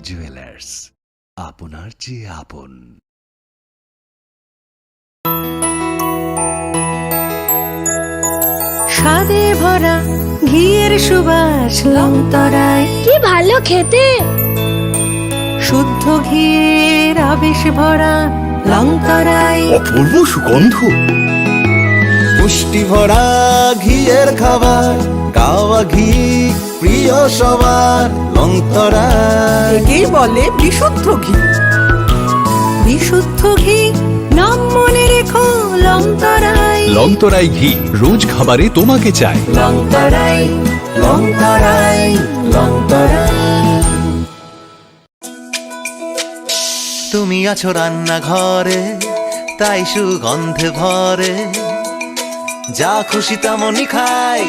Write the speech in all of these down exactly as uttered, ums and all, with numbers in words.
জুয়েলার্স, আপনার যে আপন। স্বাদে ভরা ঘিয়ের সুবাস লংতরাই। কি ভালো খেতে! শুদ্ধ ঘিয়ের আবেশ ভরা লংতরাই। অপূর্ব সুগন্ধ। পুষ্টি ভরা ঘিয়ের খাবার, গাওয়া ঘি প্রিয় সবার, লংতরাই। একেই বলে বিশুদ্ধ ঘি। বিশুদ্ধ ঘি, নাম মনে রেখো, লংতরাই। লংতরাই ঘি, রোজ খাবারে তোমাকে চাই। লংতরাই, লংতরাই, লংতরাই। তুমি আছো রান্নাঘরে, তাই সুগন্ধে ভরে। যা খুশি তেমনই খাই,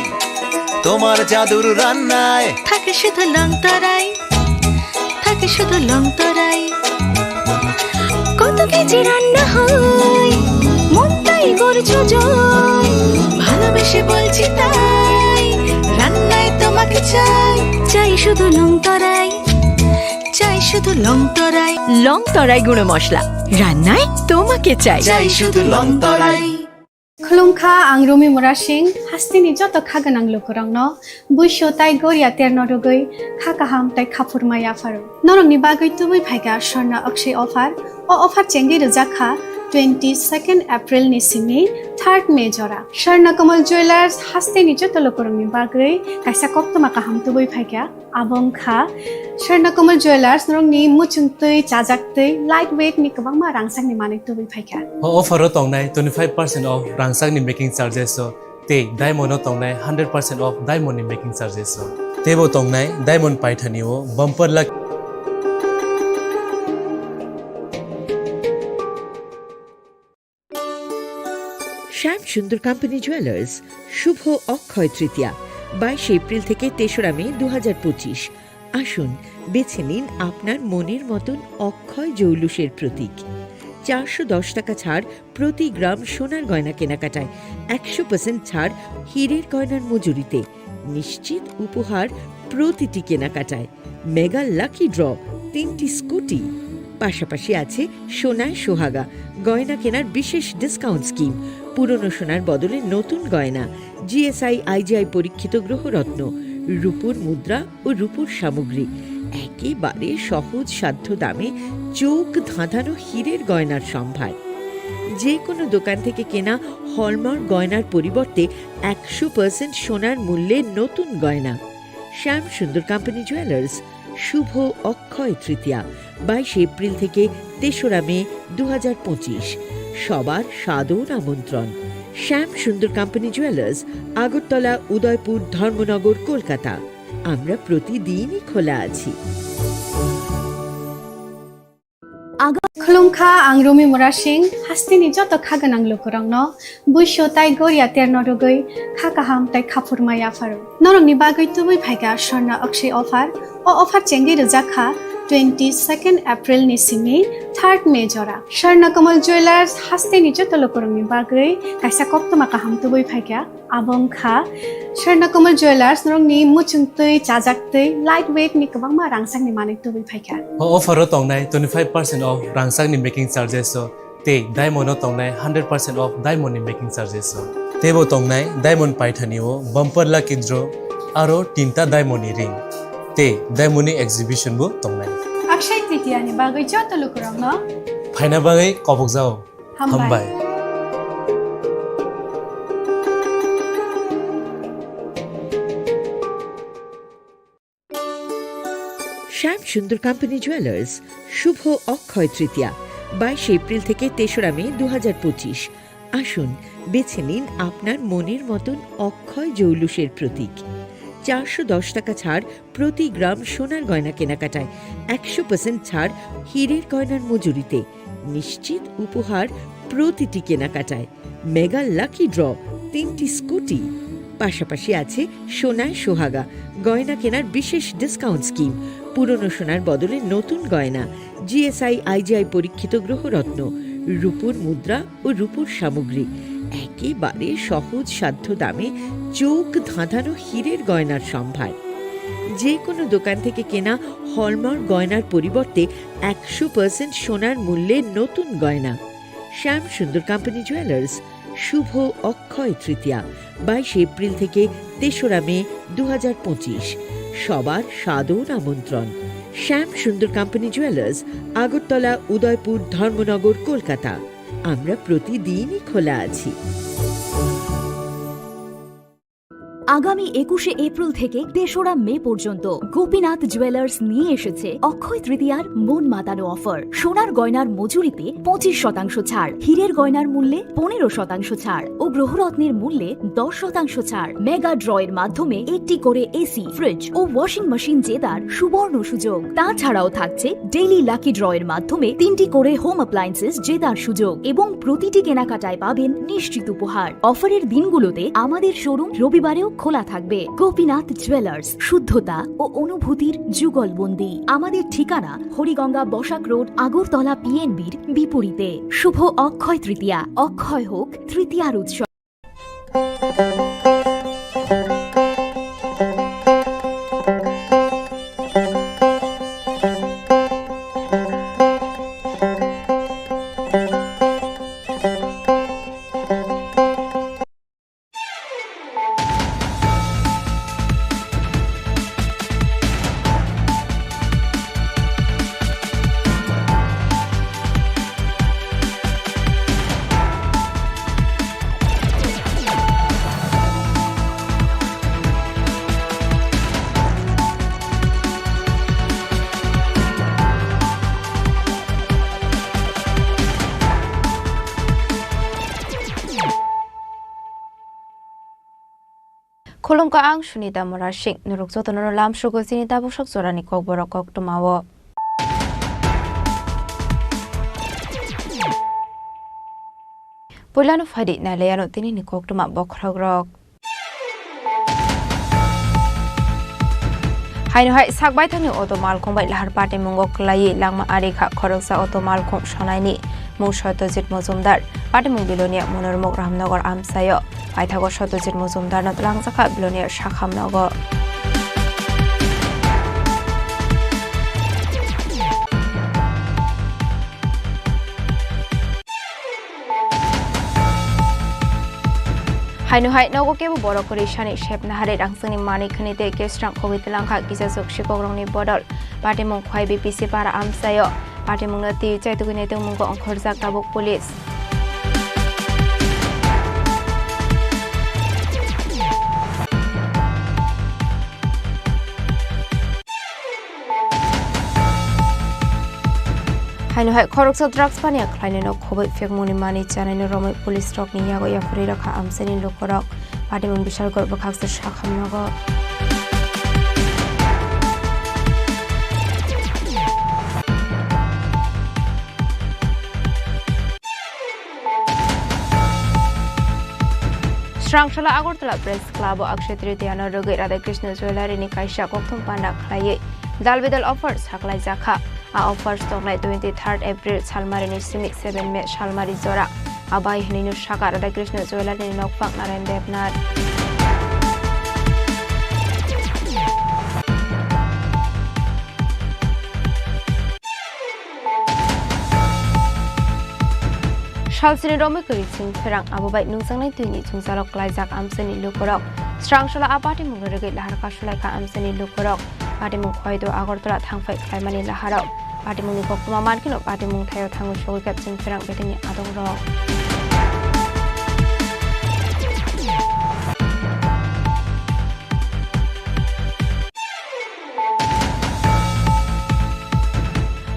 তোমার জাদুর রান্নায়। থাকে শুধু লংতরাই, থাকে শুধু লংতরাই। কত কেজি রান্না হয়, মনটাই করছো জয়। ভালোবেসে বলছি তাই, রান্নায় তোমাকে চাই। চাই শুধু লংতরাই, চাই শুধু লংতরাই। লংতরাই গুঁড়ো মশলা, রান্নায় তোমাকে চাই। চাই শুধু লংতরাই। Khulumkha, ang Rumi Murasing, hasteni joto kha gwnang lukurokno buisu tai goria terno rwgwi kha kaham tai kha phurma yapharo. Norokni bagwi tubui phaikha Swarna Akshay offer. O offer chengwi rwjak kha twenty second April ni simi third May jora. Swarna Kamal Jewelers hasteni joto lukurokni bagwi kaisa koktwma kaham tubui phaikha. Abo wngkha Swarna Kamal Jewelers, norokni muchungtwi, chajaktwi, light weight ni kwbangma rangchakni manwi tubui phaikha. O offer o tongnai twenty five percent off rangchakni making charges o tei diamond o tongnai hundred percent off diamond ni making charges o. Teibo tongnai diamond paithani o bumper luck. শ্যাম সুন্দর company jewellers, শুভ অক্ষয় তৃতীয়া, বাইশে এপ্রিল থেকে তেসরা মে দু হাজার পঁচিশ। আসুন, বেছে নিন আপনার মনের মতন অক্ষয় জৌলুসের প্রতীক। চারশো দশ টাকা ছাড় প্রতি গ্রাম সোনার গয়না কেনাকাটায়, একশো পার্সেন্ট ছাড় হীরের গয়নার মজুরিতে, নিশ্চিত উপহার প্রতিটি কেনাকাটায়। মেগা লাকি ড্র, তিনটি স্কুটি। পাশাপাশি আছে সোনায় সোহাগা, গয়না কেনার বিশেষ ডিসকাউন্ট স্কিম, পুরনো সোনার বদলে নতুন গয়না, জিএসআই আইজিআই পরীক্ষিত গ্রহরত্ন, রূপোর মুদ্রা ও রূপোর সামগ্রী। একেবারে সহজ সাধ্য দামে চোখ ধাঁধানো হীরের গয়নার সম্ভার। যে কোনো দোকান থেকে কেনা হলমার্ক গয়নার পরিবর্তে একশো পার্সেন্ট সোনার মূল্যে নতুন গয়না। শ্যাম সুন্দর কোম্পানি জুয়েলার্স, শুভ অক্ষয় তৃতীয়া, বাইশে এপ্রিল থেকে তেসরা মে দু হাজার পঁচিশ। সবার সাদর আমন্ত্রণ। শ্যাম সুন্দর কোম্পানি জুয়েলার্স, আগরতলা, উদয়পুর, ধর্মনগর, কলকাতা। আমরা প্রতিদিনই খোলা আছি। Aga- Khulumkha, ang Rumi Murasing, hasteni joto kha gwnang lukurokno buisu tai goria terno rwgwi kha kaham tai kha phurma yapharo. Norokni bagwi tubui phaikha Swarna Akshay offer. O offer chengwi rwjak kha twenty second April ni simi third May jora. Swarna Kamal Jewelers hasteni joto lukurokni bagwi kaisa koktwma kaham tubui phaikha. Abo wngkha Swarna Kamal Jewelers, norokni muchungtwi, chajaktwi, light weight ni kwbangma rangchakni manwi tubui phaikha. O offer o tongnai twenty five percent off rangchakni making charges o tei diamond o tongnai hundred percent off diamond ni making charges o. Teibo tongnai diamond paithani o bumper lucky draw aro tinta diamond ni ring tei diamond ni exhibition bo tongnai. Akshay Tritiya ni bagwi joto lukurokno phaina bagwi kobokjao. Hambai. Hambai. শ্যাম সুন্দর company jewellers, শুভ অক্ষয় তৃতীয়া, বাইশে এপ্রিল থেকে তেসরা মে দু হাজার পঁচিশ। আসুন, বেছে নিন আপনার মনের মতন অক্ষয় জৌলুসের প্রতীক। চারশো দশ টাকা ছাড় প্রতি গ্রাম সোনার গয়না কেনাকাটায়, একশো পার্সেন্ট ছাড় হীরের গয়নার মজুরিতে, নিশ্চিত উপহার প্রতিটি কেনাকাটায়। মেগা লাকি ড্র, তিনটি স্কুটি। পাশাপাশি আছে সোনায় সোহাগা, গয়না কেনার বিশেষ ডিসকাউন্ট স্কিম, পুরনো সোনার বদলে নতুন গয়না, জিএসআই আইজিআই পরীক্ষিত গ্রহরত্ন, রূপোর মুদ্রা ও রূপোর সামগ্রী। একেবারে সহজ সাধ্য দামে চোখ ধাঁধানো হীরের গয়নার সম্ভার। যে কোনো দোকান থেকে কেনা হলমার্ক গয়নার পরিবর্তে একশো পার্সেন্ট সোনার মূল্যে নতুন গয়না। শ্যাম সুন্দর কোম্পানি জুয়েলার্স, শুভ অক্ষয় তৃতীয়া, বাইশে এপ্রিল থেকে তেসরা মে দু হাজার পঁচিশ। সবার সাদর আমন্ত্রণ। শ্যাম সুন্দর কোম্পানি জুয়েলার্স, আগরতলা, উদয়পুর, ধর্মনগর, কলকাতা। আমরা প্রতিদিনই খোলা আছি। আগামী একুশে এপ্রিল থেকে তেসরা মে পর্যন্ত গোপীনাথ জুয়েলার্স নিয়ে এসেছে অক্ষয় তৃতীয়ার মন মাতানো অফার। সোনার গয়নার মজুরিতে পঁচিশ শতাংশ ছাড়, হীরের গয়নার মূল্যে পনেরো শতাংশ ছাড় ও গ্রহরত্নের মূল্যে দশ শতাংশ ছাড়। মেগা ড্রয়ের মাধ্যমে একটি করে এসি, ফ্রিজ ও ওয়াশিং মেশিন জেতার সুবর্ণ সুযোগ। তাছাড়াও থাকছে ডেইলি লাকি ড্রয়ের মাধ্যমে তিনটি করে হোম অ্যাপ্লায়েন্সেস জেতার সুযোগ এবং প্রতিটি কেনাকাটায় পাবেন নিশ্চিত উপহার। অফারের দিনগুলোতে আমাদের শোরুম রবিবারেও খোলা থাকবে। গোপীনাথ জুয়েলার্স, শুদ্ধতা ও অনুভূতির যুগলবন্দি। আমাদের ঠিকানা হরিগঙ্গা বসাক রোড, আগরতলা পিএনবির বিপরীতে। শুভ অক্ষয় তৃতীয়া, অক্ষয় হোক তৃতীয়ার উৎসব। Khulumkha, ang Sunita Murasing. Norok jotono lamsogo chini tabuksak jorani kokborok koktwmao. Puilano phaidi nailaiano tinini koktwma bokhorokrok. Haino hai sak baithangni auto malkhung bai lahar patimungo kwlaiwi langma ari kha khoroksa auto malkhung sonaini mung Satyajit Mojumdar, patimung Bilonia Monormuk Ramnagar amchaio. Paithago Satyajit Mojumdarno twlangjakha Bilonia Sakham nogo. Haino hai nogo kebo borok kwrwi sani sep naharwi rangchakni manwi khwnwi tei kesrang khogwi twlangkha kisachuk sikokrokni bodol. Patimung Khwai B P C para amchaio. Patimungno twi chaitugwi naitokmungo ongkhorjak tabuk police. Haino hai khoroksa drugs paniya khlainaino khobwi phekmungni manwi chanaino romwi police rokni yago yaphurwi rwkha amchaini lukurok. Patimung Bishalgarh bwkhaksa Sakham nogo. Srangsola Agartala Press Club o Akshay Tritiya no rwgwi Radhakrishna Jewellery ni kaisa kokthum panda khlaiwi dal bidal offer saklaijakha. A offers tongnai twenty third April salmari ni simi seven May salmari jora. A bai hinwi no saka Radhakrishna Jewellery ni nokphang Narayan Debnath. Salsini romwi kwrwi chwng pherang abo bai nungjaknai twini chwngsalok klaijak amchaini lukurok. Srangsola a patimungno rwgwi lahar kasulaikha amchaini lukurok. Patimung Khwaido Agartala thangphai khlaimani laharok. Patimungni koktwma mankheno patimung thaio thangwi sogwi kha chwng pherang betini adongrok.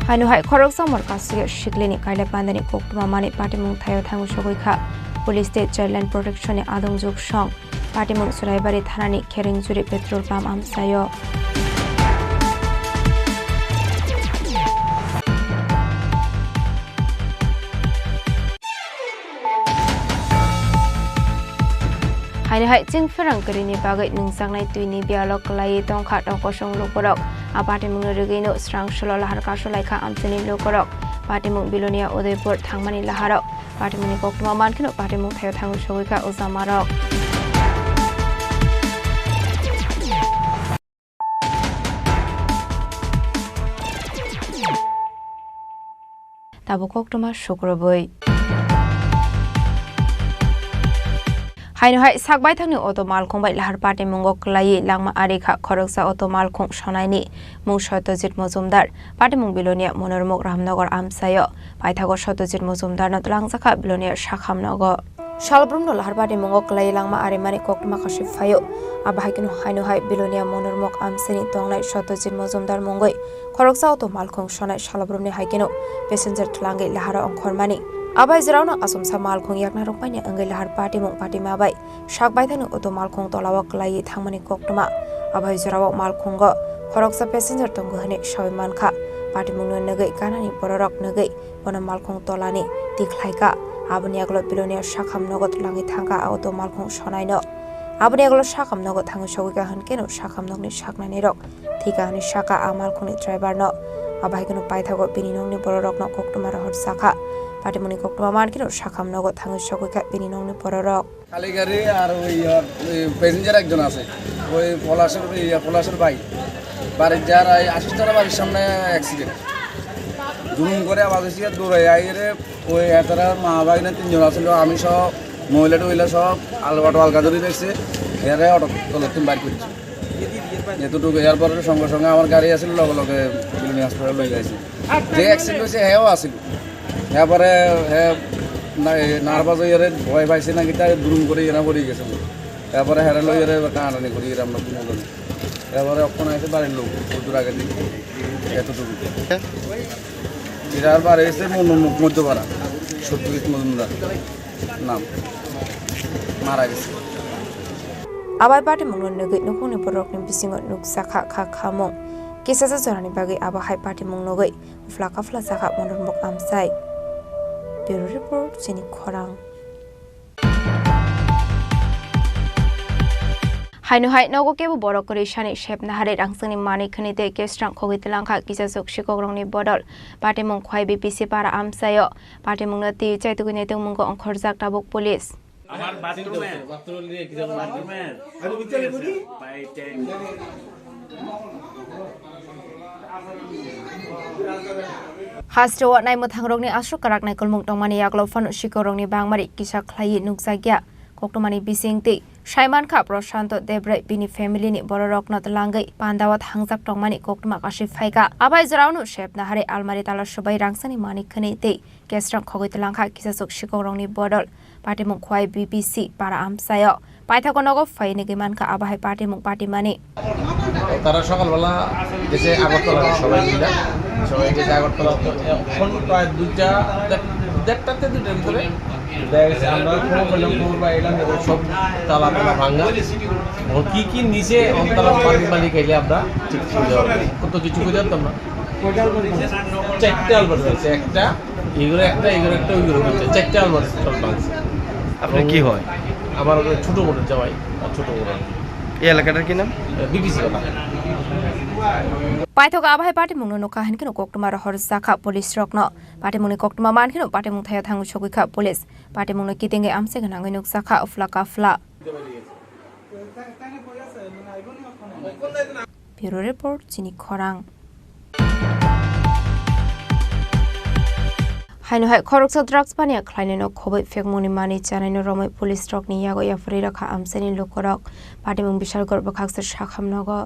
Haino hai khoroksa morka sugwi siklini kailai pandani koktwma manwi patimung thaio thangwi sogwi kha. Police tei Child Line Protection ni adongjwk song patimung Suraibari thanani Kherengjuri petrol pump amchaio. Haino hai chwng pherang kwrwini bagwi nungjaknai twini biyalo kwlaiwi tongkha tokosong lukurok. A patimungno rwgwino srangsola lahar kasulaikha amchaini lukurok. Patimung Bilonia Udaipur thangmani laharok. Patimungni koktwma mankheno patimung thaio thangwi sogwi kha ujamarok. Tabuk koktwma sukrubwi. Haino hai sak baithangni auto malkhung bai lahar patimungo kwlaiwi langma ari kha khoroksa auto malkhung sonaini mung Satyajit Mojumdar, patimung Bilonia Monormuk Ramnagar amchaio. Paithago Satyajit Mojumdarno twlangjakha Bilonia sakham nogo. Salbrumno lahar patimungo kwlaiwi langma arimani koktwma kasui phaio. Abo hai kheno haino hai Bilonia Monormuk amchaini tongnai Satyajit Mojumdar mungwi khoroksa auto malkhung sonai salbrumni hai kheno passenger twlangwi laharo ongkhormani. Abo hai jorano achomsa malkhung yakna rwkmani wngwi lahar patimung patima bai sak baithangni auto malkhung tolao kwlaiwi thangmani koktwma. Abo hai jorao malkhungo khoroksa passenger tongo hwnwi sawi mankha. Patimungno nugwi ganani bororok nugwi bono malkhung tolani tikhlaikha. Aboni aglo Bilonia sakham nogo twlangwi thangkha auto malkhung sonaino. Aboni aglo sakham nogo thangwi sogwikha hwnkhe no sakham nokni saknainirok thika hwnwi sakha a malkhungni driverno. Abo hai kheno paithago bini nokni bororokno koktwma rohor sakha. Patimungni koktwma mankheno sakham nogo thangwi sogwikha bini nokni bororok. খালি গাড়ি আর ওই, আহ, ওই প্যাসেঞ্জার একজন আছে, ওই পলাশের, ওই, আহ, পলাশের ভাই। বাড়ির যার এই আশিস তারা বাড়ির সামনে অ্যাক্সিডেন্ট। দুম করে আওয়াজ হয়েছে, দৌড়ে আইরে ওই এতারা মা ভাই না তিনজন আছিল, আমি সহ মহিলা টহিলা সব আলবাটো আলগা ধরে দেখছে, এরা অটো তলে তুমি বাইর করছে। এতটুকু, এরপরে সঙ্গে সঙ্গে আমার গাড়ি আছিল, লগে লগে বিল্ডিং হাসপাতাল লই যাইছি। যে অ্যাক্সিডেন্ট হয়েছে, হেও আছিল। এরপরে হে না-, এ, নার্ভাস হয়ে রে ভয় পাইছে নাকি, তাই দুরুম করে এরা পড়ে গেছে। এরপরে হেরা লই রে টানাটানি করি এরা আমরা দুজন। এরপরে অক্ষণ আছে বাড়ির লোক, দূর আগে দিকে এতটুকু। এরা আর বাড়ি এসে মন-, মন-, মধ্যপাড়া, সত্যজিৎ মজুমদার নাম, মারা গেছে। Abai patimungno nugwi nukhungni borokni bisingo nukjakha kha khamung. Kisasa jorani bagwi abo hai patimung nugwi Phla kha phla jakha Monormuk amchai. Bureau Report, chini khorang. Haino hai nogo kebo borok kwrwi sani sepna hari rangsangni manwi khwnwi tei kesrang khogwi twlangkha kisachuk sikokrokni bodol. Patimung Khwai B P C para amchaio. Patimungno twi chaitugwi naitungmungo ongkhorjak tabuk police. আমার বাথরুমে। বাথরুমে। Hasteo naimwthangrokni aswk kwrak naikolmung tongmani yagulo phano sikorokni bangmari kisa khlaiwi nukjakya. Koktwmani bisingtwi saimankha Prashanto Debrai bini family ni bororokno twlangwi pandao thangjak tongmani koktwma kasui phaikha. Abai jorao no sepna hari almari tala subai rangsani mani khwnwi tei kesrang khogwi twlangkha kisachuk sikokrokni bodol. Patimung Khwai B P C para amchaio. Paithago nogo phai nigwi mankha abo hai patimung patimani. তারা সকালবেলা গেছে আগরতলা সবাই মিলে, সবাই গেছে আগরতলা। তো এখন প্রায় দুইটা, দেড়-, দেড়টাতে দুইটার ভিতরে দেখা গেছে আমরা খবর পেলাম, খবর পাই এলাম এবং সব তালা টালা ভাঙা। এখন কি কি নিচে তারা মালিক মালিক এলে আমরা ঠিক বুঝতে পারবো। কত কিছু বুঝতে পারতাম না। চারটে আলমারি আছে, একটা এগুলো একটা, এগুলো একটা, ওইগুলো হচ্ছে। চারটে আলমারি টোটাল ভাঙছে। আপনি কি হয়? আমার ওই ছোট বোনের জামাই, আর ছোট বোন আর কি। এই এলাকাটার কি নাম? বিবিসি এলাকা। Paithok abo hai patimungno nukha hinkhe no koktwma rohor jakha police rokno. Patimungni koktwma mankhe no patimung thaya thangwi sogwi kha police. Patimungno kitingwi amchai gwnangwi nukjakha uphla kaphla. Bureau Report, chini khorang. Haino hai khoroksa drugs paniya khlainaino khobwi phekmungni manwi chanaino romwi police rokni yago yapharwi rwkha amchaini lukurok. Patimung Bishalgarh bwkhaksa sakham nogo.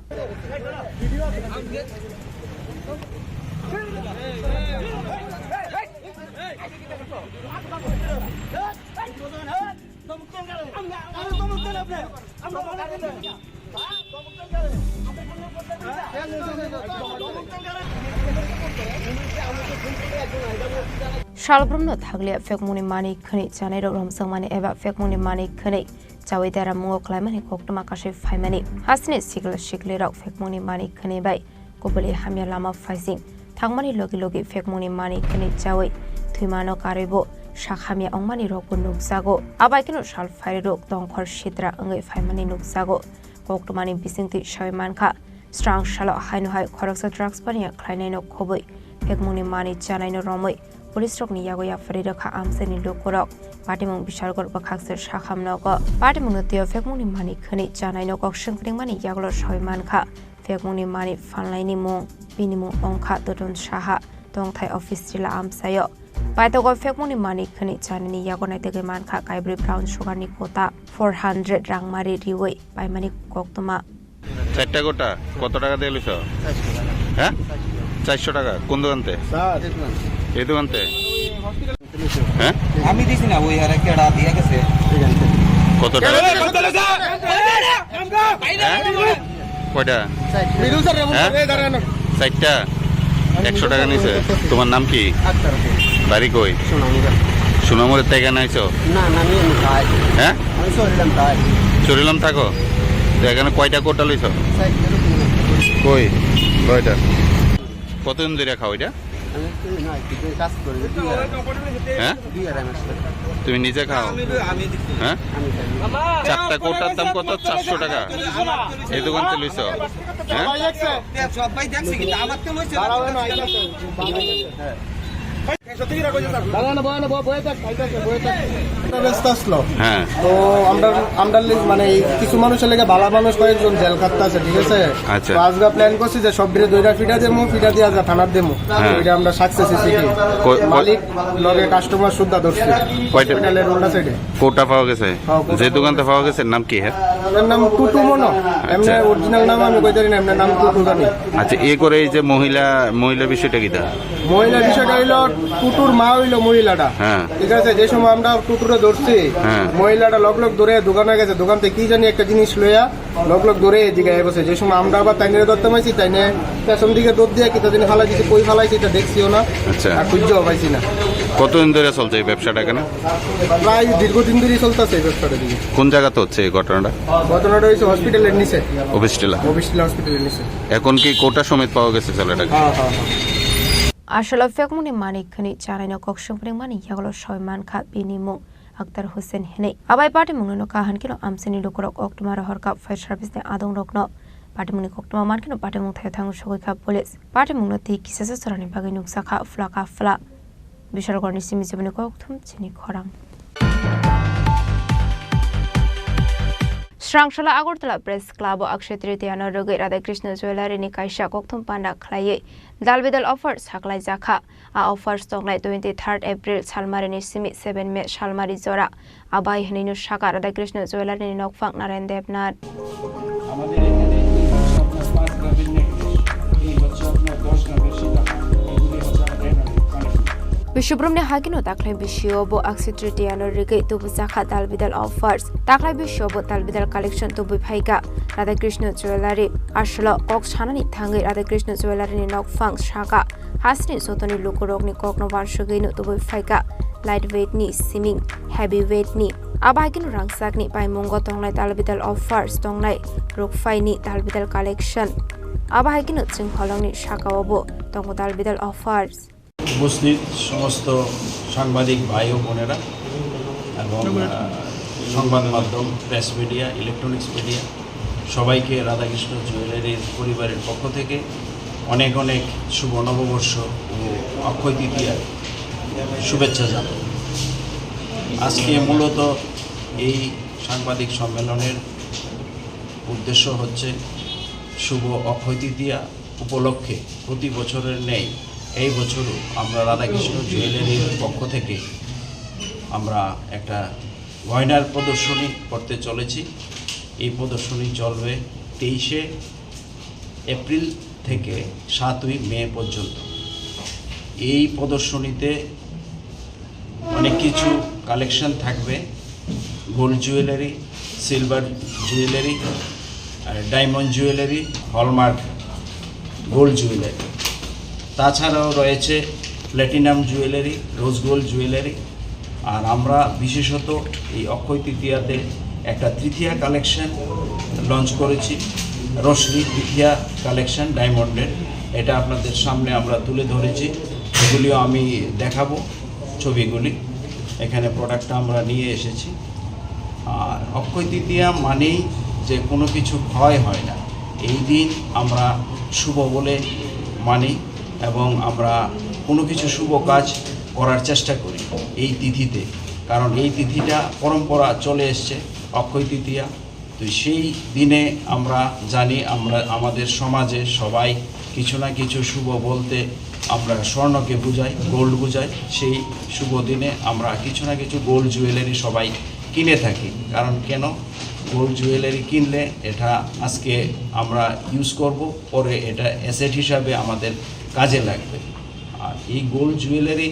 Salbrumno thakliya phekmungni manwi khwnwi chanairok romjakmani eba phekmungni manwi khwnwi chawi deramungo khlaimani koktwma kasui phaimani. Hasteni sikla siklirok phekmungni manwi khwnwi bai kubuli hamya lama phaising thangmani logi logi phekmungni manwi khwnwi chawi thwimano karwibo sak hamya wngmani rokbo nukjago. Abai kheno sal phairwrwk tongkhor sitra wngwi phaimani nukjago. Koktwmani bisingtwi sawi mankha, srang salo haino hai khoroksa drugs paniya khlainaino khobwi phekmungni manwi chanaino romwi police rokni yago yapharwi rwkha amchaini lukurok. Patimung Bishalgarh bwkhaksa sakham nogo. Patimungno twiyo phekmungni manwi khwnwi chanaino kok swng kringmani yagulo sawi mankha. Phekmungni manwi phalnaini mung, bini mung wngkha Dodon Saha, tongthai office rila amchaio. Paitogo phekmungni manwi khwnwi chanani yago naitugwi mankha kaibrwi brown sugarni kota four hundred rangmari riwi paimani koktwma. চারটা গোটা কত টাকা দিয়ে লইছ? হ্যাঁ, চারশো টাকা। কোন দোকানতে? এই দোকানতে। হ্যাঁ, আমি দিছি না, ওই আর একটা দিয়ে গেছে। কত টাকা? হ্যাঁ? কয়টা? হ্যাঁ? চারটা? একশো টাকা নিছে। তোমার নাম কি? আক্তার হোসেন। বাড়ি কই? সুনামগঞ্জ। সুনামগঞ্জের থেকে আনাইছো? না, না, আমি, আমি খাই। হ্যাঁ? আমি চললাম তাই। চুরিলাম থাকো? তো এখানে কয়টা কোটা লইছো? চারটা রুটি। কই? কয়টা? কতদিন ধরে খাও এটা? আমি তো না, কিছু কাজ করি, দুই আড়াই মাস। হ্যাঁ? দুই আড়াই মাস করে। তুমি নিজে খাও? আমি, আমি দিচ্ছি। হ্যাঁ? আমি খাই। চারটা কোটার দাম কত? চারশো টাকা। এই দোকান থেকে লইছো? হ্যাঁ? সবাই দেখছে, কিন্তু আমার তো লইছে না। দাঁড়া না, বয় না, বয়, বয়ে থাক, খাইতে আছে, বয়ে থাক। ব্যস্ত আসলো। হ্যাঁ। তো আমরা, আমরা লি-, মানে, এই কিছু মানুষের লেগে ভালো মানুষ কয়েকজন জেল খাটতে আছে, ঠিক আছে? আচ্ছা। তো আজকে প্ল্যান করছি যে সব বিরে দইরা ফিটা দেবো, ফিটা দিয়ে আজকে থানার দেবো। হ্যাঁ। ওইটা আমরা সাকসেস হয়েছি কি? কই-, কই- মালিক লগে কাস্টমার সুদ্ধা ধরছে। কয়টা? হসপিটালের উল্টা সাইডে। কোটা পাওয়া গেছে? হ্যাঁ, কোটা যে পাওয়া দোকানতে গেছে। পাওয়া গেছে, নাম কি হ্যাঁ? এর নাম টুটু মনো। আচ্ছা। এমনি অরিজিনাল নাম আমি কইতে পারি না, এমনি নাম টুটু জানি। আচ্ছা, এ করে এই যে মহিলা, মহিলা বিষয়টা কি তা? মহিলা বিষয়টা হইলো, টুটুর মা হইলো মহিলাটা। হ্যাঁ। ঠিক আছে, যে সময় আমরা টুটুরে ধরছি, হ্যাঁ। মহিলাটা লগ লগ ধরে দোকানে গেছে, দোকান থেকে কি জানি একটা জিনিস লইয়া লগ লগ ধরে এদিকে আই বসে। যে সময় আমরা আবার তাইনে ধরতে পাইছি, তাইনে পেছন দিকে দৌড় দিয়ে কিতা জানি ফালাই দিছে, কই ফালাইছে এটা দেখছিও না। আচ্ছা। আর খুঁজেও পাইছি না। কতদিন ধরে চলছে এই ব্যবসাটা এখানে? প্রায় দীর্ঘদিন ধরেই চলতেছে এই ব্যবসাটা দিকে। কোন জায়গাতে হচ্ছে এই ঘটনাটা? ঘটনাটা হয়েছে হসপিটালের নিচে। অফিস টিলা? অফিস টিলা হসপিটালের নিচে। এখন কি কোটা সমেত পাওয়া গেছে ছেলেটাকে? হ্যাঁ, হ্যাঁ, হ্যাঁ। Aswk phekmungni manwi khwnwi chanaino kok swng phrwngmani yagulo soi mankha bini mung Akhtar Hussain hinwi. Abai patimungno no kaham kheno amchaini lukurok koktwma rohorkha fire service ni adongrokno. Patimungni koktwma mankheno patimung thaio thango sogwi kha police. Patimungno twi kisasa chorani bagwi nukjakha phlaka phla. Bishalgarhni simi jiboni kokthum chini khorang. Srangsala Agartala Press Club o Akshay Tritiya no rwgwi Radhakrishna Jewellery ni kaisa kokthum panda khlaiwi dalbidal offer saklaijakha. A offers tongnai twenty third April salmarini simi seven May salmari jora. Abai hinwi no saka Radhakrishna Jewellery ni nokphang Narayan Debnath. আমাদের এখানে এই বছর আপনার পাঁচ গ্রামের necklace, এই বছর আপনার দশ গ্রামের সীতাহার, এগুলি হচ্ছে আমাদের এখানে collection. Bishubrumni hagino taklai bisio bo Akshay Tritiya no rigwi tubujakha dalbidal offers. Taklai bisio bo dalbidal collection tubui phaikha Radhakrishna Jewellery. Aswk kok sanani thangwi Radhakrishna Jewellery ni nokphang saka. Hasni jotoni lukurokni kokno wansugwino tubui phaikha light weight ni siming heavy weight ni. Abo hai kheno rangchakni paimungo tongnai dalbidal offers tongnai rukphaini dalbidal collection. Abo hai kheno chwng holongni sakao bo tongo dalbidal offers. উপস্থিত সমস্ত সাংবাদিক ভাই ও বোনেরা এবং, আহ, সংবাদ মাধ্যম, press media, electronics media, সবাইকে রাধাকৃষ্ণ জুয়েলারির পরিবারের পক্ষ থেকে অনেক অনেক শুভ নববর্ষ ও অক্ষয় তৃতীয়ার শুভেচ্ছা জানাই। আজকে মূলত এই সাংবাদিক সম্মেলনের উদ্দেশ্য হচ্ছে শুভ অক্ষয় তৃতীয়া উপলক্ষে প্রতি বছরের ন্যায় এই বছরও আমরা রাধাকৃষ্ণ জুয়েলারির পক্ষ থেকে আমরা একটা গয়নার প্রদর্শনী করতে চলেছি। এই প্রদর্শনী চলবে তেইশে এপ্রিল থেকে সাতই মে পর্যন্ত। এই প্রদর্শনীতে অনেক কিছু কালেকশন থাকবে, গোল্ড জুয়েলারি, সিলভার জুয়েলারি, আর diamond jewellery, hallmark gold jewellery. তাছাড়াও রয়েছে platinum jewellery, rose gold jewellery. আর আমরা বিশেষত এই অক্ষয় তৃতীয়াতে একটা তৃতীয়া কালেকশন লঞ্চ করেছি, রোশনি তৃতীয়া কালেকশন ডায়মন্ডের। এটা আপনাদের সামনে আমরা তুলে ধরেছি, এগুলিও আমি দেখাবো ছবিগুলি। এখানে প্রোডাক্টটা আমরা নিয়ে এসেছি। আর অক্ষয় তৃতীয়া মানেই যে কোনো কিছু ক্ষয় হয় না, এই দিন আমরা শুভ বলে মানি এবং আমরা কোনো কিছু শুভ কাজ করার চেষ্টা করি এই তিথিতে, কারণ এই তিথিটা পরম্পরা চলে এসছে অক্ষয় তৃতীয়া। তো সেই দিনে আমরা জানি, আমরা আমাদের সমাজে সবাই কিছু না কিছু শুভ বলতে আমরা স্বর্ণকে বুঝাই, গোল্ড বুঝাই। সেই শুভ দিনে আমরা কিছু না কিছু গোল্ড জুয়েলারি সবাই কিনে থাকি। কারণ কেন? গোল্ড জুয়েলারি কিনলে এটা আজকে আমরা ইউজ করব, পরে এটা অ্যাসেট হিসাবে আমাদের কাজে লাগবে। আর এই গোল্ড জুয়েলারি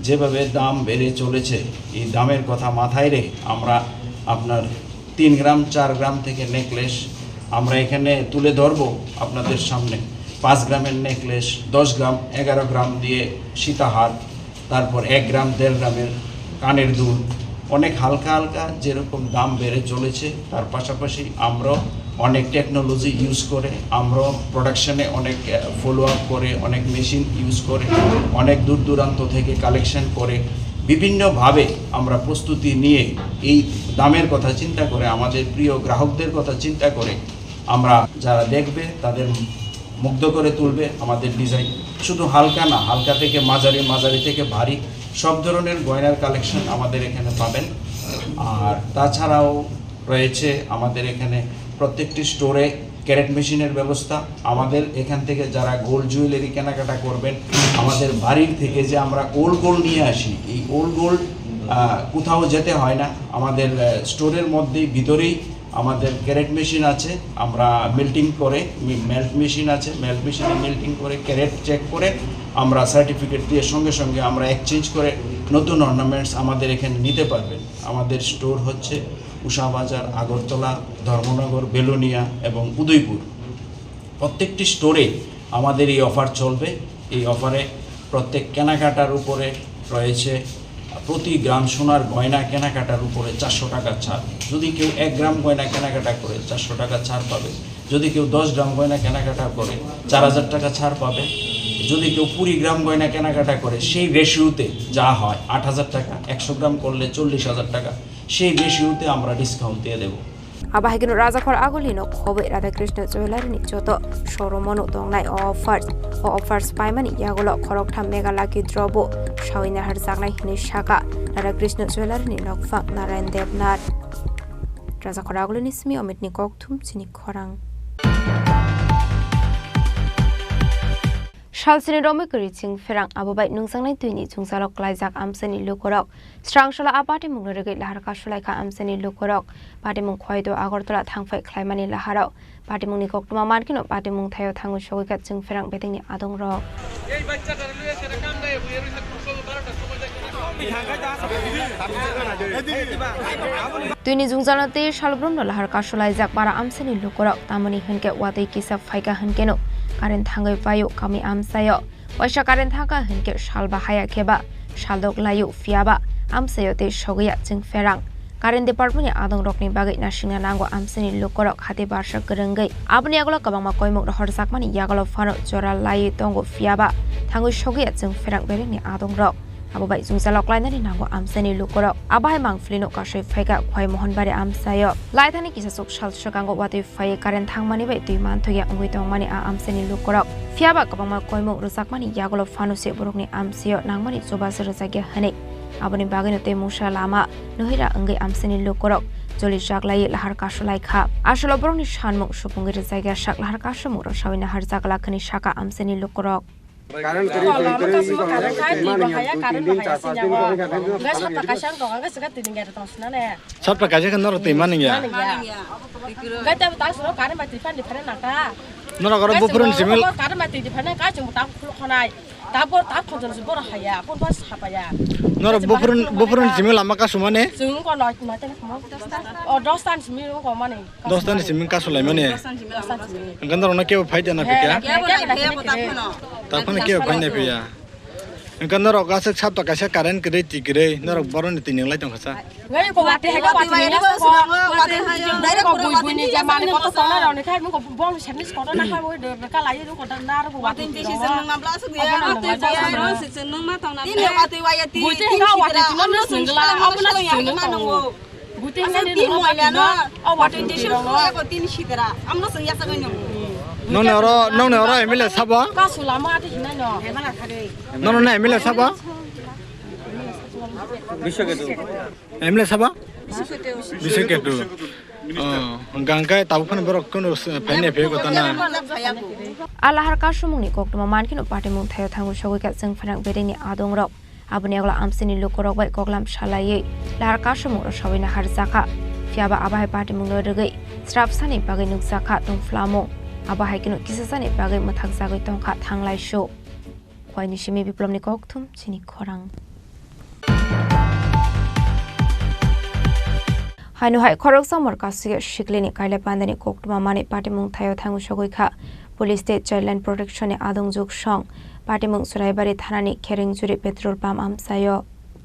যেভাবে দাম বেড়ে চলেছে, এই দামের কথা মাথায় রেখে আমরা আপনার তিন গ্রাম, চার গ্রাম থেকে নেকলেস আমরা এখানে তুলে ধরবো আপনাদের সামনে। পাঁচ গ্রামের নেকলেস, দশ গ্রাম, এগারো গ্রাম দিয়ে সীতাহার, তারপর এক গ্রাম, দেড় গ্রামের কানের দুল, অনেক হালকা হালকা যেরকম দাম বেড়ে চলেছে, তার পাশাপাশি আমরাও অনেক টেকনোলজি ইউজ করে, আমরাও প্রোডাকশনে অনেক, আহ, ফলো আপ করে, অনেক মেশিন ইউজ করে, অনেক দূর দূরান্ত থেকে কালেকশন করে, বিভিন্নভাবে আমরা প্রস্তুতি নিয়ে এই দামের কথা চিন্তা করে, আমাদের প্রিয় গ্রাহকদের কথা চিন্তা করে আমরা যারা দেখবে তাদের মুগ্ধ করে তুলবে আমাদের ডিজাইন। শুধু হালকা না, হালকা থেকে মাঝারি, মাঝারি থেকে ভারী, সব ধরনের গয়নার কালেকশন আমাদের এখানে পাবেন। আর তাছাড়াও রয়েছে আমাদের এখানে প্রত্যেকটি স্টোরে ক্যারেট মেশিনের ব্যবস্থা। আমাদের এখান থেকে যারা গোল্ড জুয়েলারি কেনাকাটা করবেন, আমাদের বাড়ির থেকে যে আমরা ওল্ড গোল্ড নিয়ে আসি, এই ওল্ড গোল্ড কোথাও যেতে হয় না। আমাদের আহ, স্টোরের মধ্যেই, ভিতরেই আমাদের ক্যারেট মেশিন আছে, আমরা মেল্টিং করে, মেল্ট মেশিন আছে, মেল্ট মেশিনে মেল্টিং করে, ক্যারেট চেক করে আমরা সার্টিফিকেট দিয়ে সঙ্গে সঙ্গে আমরা এক্সচেঞ্জ করে নতুন অর্নামেন্টস আমাদের এখানে নিতে পারবেন। আমাদের স্টোর হচ্ছে উষা বাজার, আগরতলা, ধর্মনগর, বেলোনিয়া এবং উদয়পুর। প্রত্যেকটি স্টোরে আমাদের এই অফার চলবে। এই অফারে প্রত্যেক কেনাকাটার উপরে রয়েছে প্রতি গ্রাম সোনার গয়না কেনাকাটার উপরে চারশো টাকা ছাড়। যদি কেউ এক গ্রাম গয়না কেনাকাটা করে, চারশো টাকা ছাড় পাবে। যদি কেউ দশ গ্রাম গয়না কেনাকাটা করে, চার হাজার টাকা ছাড় পাবে। যদি কেউ কুড়ি গ্রাম গয়না কেনাকাটা করে, সেই রেশিওতে যা হয়, আট হাজার টাকা, একশো গ্রাম করলে চল্লিশ হাজার টাকা, সেই রেশিওতে আমরা ডিসকাউন্ট দিয়ে দেবো। Abo hai kheno Rajakhor Agulino khobwi Radhakrishna Jewellery ni joto showroom-o no tongnai o offers. O offers paimani yagulo khoroktham Mega Lucky Draw bo sawina harjaknai hinwi saka Radhakrishna Jewellery ni nokphang Narayan Debnath. Rajakhor Agulini simi Omitni kokthum chini khorang. Salsini romwi kwrwi chwng pherang, abo bai nungjaknai twini jwngjalo klaijak amchaini lukurok. Srang salo a patimungno rwgwi lahar kasulaikha amchaini lukurok. Patimung Khwaido Agartala thangphai khlaimani laharo. Patimungni koktwma mankhe no patimung thaio thangwi sogwikha chwng pherang betengni adongrok. Twini jwngjalo tei salbrumno lahar kasulaijak para amchaini lukurok, tamoni hinkhe watwi kisa phaikha hinkheno current thangwi paio kami amchaio. Waisa current thangkha hinkhe salba haya kheba saldok laio, phiyaba amchaio tei sogwiya chwng pherang. Current department ni adongrokni bagwi nasingna nango amchaini lukurok hati barsa kwrwngwi. Aboni yagulo kwbangma koimung rohorjakmani yagulo phano jora laiwi tongo, phiyaba thangwi sogwiya chwng pherang berengni adongrok. Abo bai jwngjalo klainani nango amchaini lukurok. Abo hai mangpili no kasui phaikha Khwai Mohonbari amchaio. Laithani kisachuk sal swkango watwi phaiwi current thangmani bai twi manthokya wngwi tongmani a amchaini lukurok. Phiyaba kwbangma koimung rwjakmani yagulo phano se borokni amchaio nangmani chubachu rwjakya hwnwi. Aboni bagwino tei mungsa lama nuhira wngwi amchaini lukurok joli chaklaiwi lahar kasulaikha. Asolo borokni sanmung supungwi rwjakya sak lahar kasumung rwsawi naharjak lakhani saka amchaini lukurok. Current kwrwi, kwrwi, kwrwi, wngkha, current twi bahaya, current bahaya sini, o. Gas hapta kaisa wngkha, gas ka tini gari tong sina ne. Sapta kaisa khe norok twi mani ya? Mani ya. Gas ta ta suro current bai twi fan di fan nangkha. Norok oro buphurun simil. Current bai twi fan nangkha, chung ta khuluk khonai. Ta bor ta khonjon si bor haya, bor bas hapaya. Norok buphurun, buphurun simil lama kasumane? Chung ko noi noi ta mo. O dos tan simil ko mani. Dos tani simi kasu laimani. Dos tani simi. Hwnkhe norokno kebo phai de na phikya? Kebo nai phaiya bo takhwno. Takhwno kebo phai nai phiya? Hwnkhe norok aswk sapta kaisa current kwrwi twi kwrwi norok boroni twi nwnglai tongkha sa. Ngai ko wati hai ko wati ni sa ko. Wati hai ko. Direct ko bui bui ni je mani koto tona roni khai mo ko bol sernis koto na khai mo de ka lai ko na ro ko wati ni se nang na bla su ya. Wati hai ro se nang ma tong na. Tin wati waya tin. Bui te ka wati ni no singla. Abna singla. Tin moila no, o water tissue ko tin sitera. Amno sing yasa ko no. Nong ne oro, nong ne oro M L A sabo? Ka sulama ati hinai no. Nong ne M L A sabo? Biswa ke tu. M L A sabo? Bising ketu. Oh, hwnkha hwnkhe tabuk phano borok kono s-, phainai phaiya kotana. A lahar kasumungni koktwma mankhe no patimung thaio thangwi sogwi kha chwng pherang bedengni adongrok. Aboni yagulo amchaini lukurok bai koklam salaiwi lahar kasumung rwsawi naharjakha. Phiyaba abo hai patimungno rwgwi srapsani bagwi nukjakha tongphlamung. Abo hai kheno kisasani bagwi mwthakjagwi tongkha thanglaisu. Khwaini simi Biplobni kokthum chini khorang. Haino hai khoroksa morka suya siklini kaila pandani koktwma mani patimung thaio thangwi sogwi kha. Police tei Childline Protection ni adongjwk song patimung Churaibari thanani Kherengjuri petrol pump amchaio.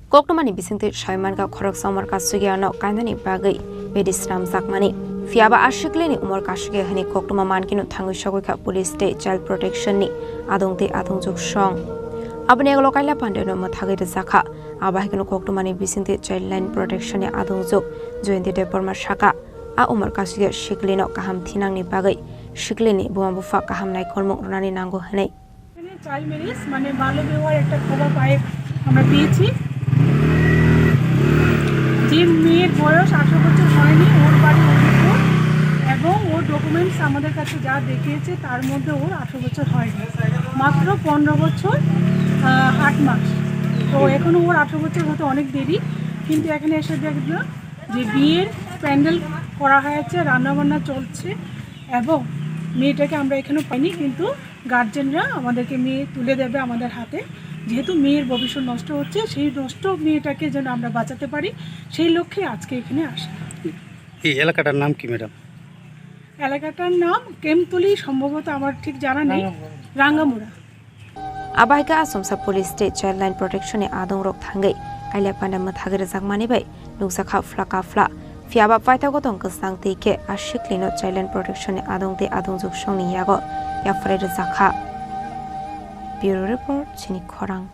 Koktwmani bisingtwi sai mankha khoroksa umor kasugiyano kainani bagwi bedi swnamjakmani. Phiyaba a siklini umor kasugya hwnwi koktwma mankheno thangwi sogwi kha police tei child protection ni adong tei adongjwk song. Aboni yagulo kaila pandeno mwthagwi rwjakha. Abo hai kheno koktwmani bisingtwi Childline Protection ni adongjwk Jayanta Debbarma sakha, a umor kasugya siklino kaham thinangni bagwi siklini buma bupha kaham naikolmung rwnani nango hwnwi. এখানে child marriage মানে বাল্য বিবাহের একটা খবর পাই, আমরা পেয়েছি যে মেয়ের বয়স আঠারো বছর হয়নি, ওর বাড়ি উদয়পুর এবং ওর ডকুমেন্টস আমাদের কাছে যা দেখিয়েছে তার মধ্যে ওর আঠারো বছর হয়নি, মাত্র পনেরো বছর আহ, আট মাস। তো এখনো ওর আঠারো বছর হতে অনেক দেরি, কিন্তু এখানে এসে দেখলাম যে বিয়ের প্যান্ডেল করা হয়েছে, রান্নাবান্না চলছে এবং মেয়েটাকে আমরা এখানে পাইনি, কিন্তু গার্জেনরা আমাদেরকে মেয়ে তুলে দেবে আমাদের হাতে। যেহেতু মেয়ের ভবিষ্যৎ নষ্ট হচ্ছে, সেই নষ্ট মেয়েটাকে যেন আমরা বাঁচাতে পারি, সেই লক্ষ্যে আজকে এখানে আসা। এই এলাকাটার নাম কি, ম্যাডাম? এলাকাটার নাম কেমতলি, সম্ভবত আমার ঠিক জানা নেই, রাঙ্গামুড়া। Abo hai khe Asomsa Police tei Childline Protection ni adongrok thangwi kaila panda mwthagwi rwjakmani bai nukjakha phla kaphla. Phiyaba paithago tong kwchang twi khe a siklino Childline Protection ni adong tei adongjwk songni yago yapharwi rwjakha. Bureau Report, chini khorang.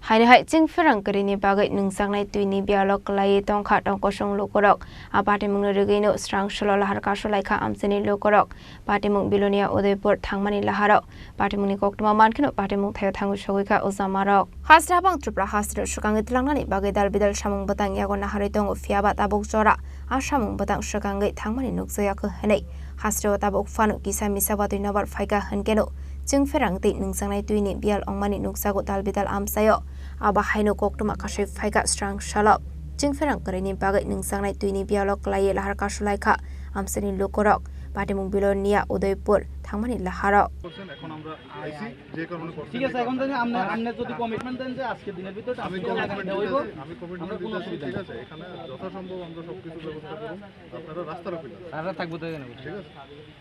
Haino hai chwng pherang kwrwini bagwi nungjaknai twini biyalo kwlaiwi tongkha tongkosong lukurok. A patimungno rwgwino srang solo lahar kasu laikha amchaini lukurok. Patimung Bilonia Udaipur thangmani laharo patimungni koktwma mankheno patimung thaio thangwi sogwi kha ujamarok. Hasteo habang Tripura hasteo swkangwi tlangnani bagwi dal bidal samung bwtang yago naharwi tongo, phiyaba tabuk jora a samung bwtang swkangwi thangmani nukjakya khe hwnwi. Hasteo tabuk phano kisa misa batwi nobar phaikha hwnkeno chwng pherang tei nungjaknai twini biyal wngmani nukjago dal bidal amchaio. Abo haino koktwma kasui phaikha srang salo. Chwng pherang kwrwini bagwi nungjaknai twini biyalo kwlaiwi lahar kasu laikha amchaini lukurok. Patimung Bilonia Udaipur thangmani laharo. করছেন, এখন আমরা আইছি, যে কারণে করছেন, ঠিক আছে, এই এখন কারণে। তাহলে আপনি, আপনি যদি কমিটমেন্ট দেন যে আজকের দিনের ভিতরে আমি ট্রান্সফার কমিটমেন্ট লাগাই দেওয়া দিতে হইব, আছি, আমি কমিটমেন্ট আমরা কোনো দিতে অসুবিধা আছি, নেই। এখানে যথাসম্ভব আমরা সবকিছু ব্যবস্থা করব। আপনারা রাস্তা রোকেন না। তারা থাকবো তাই না?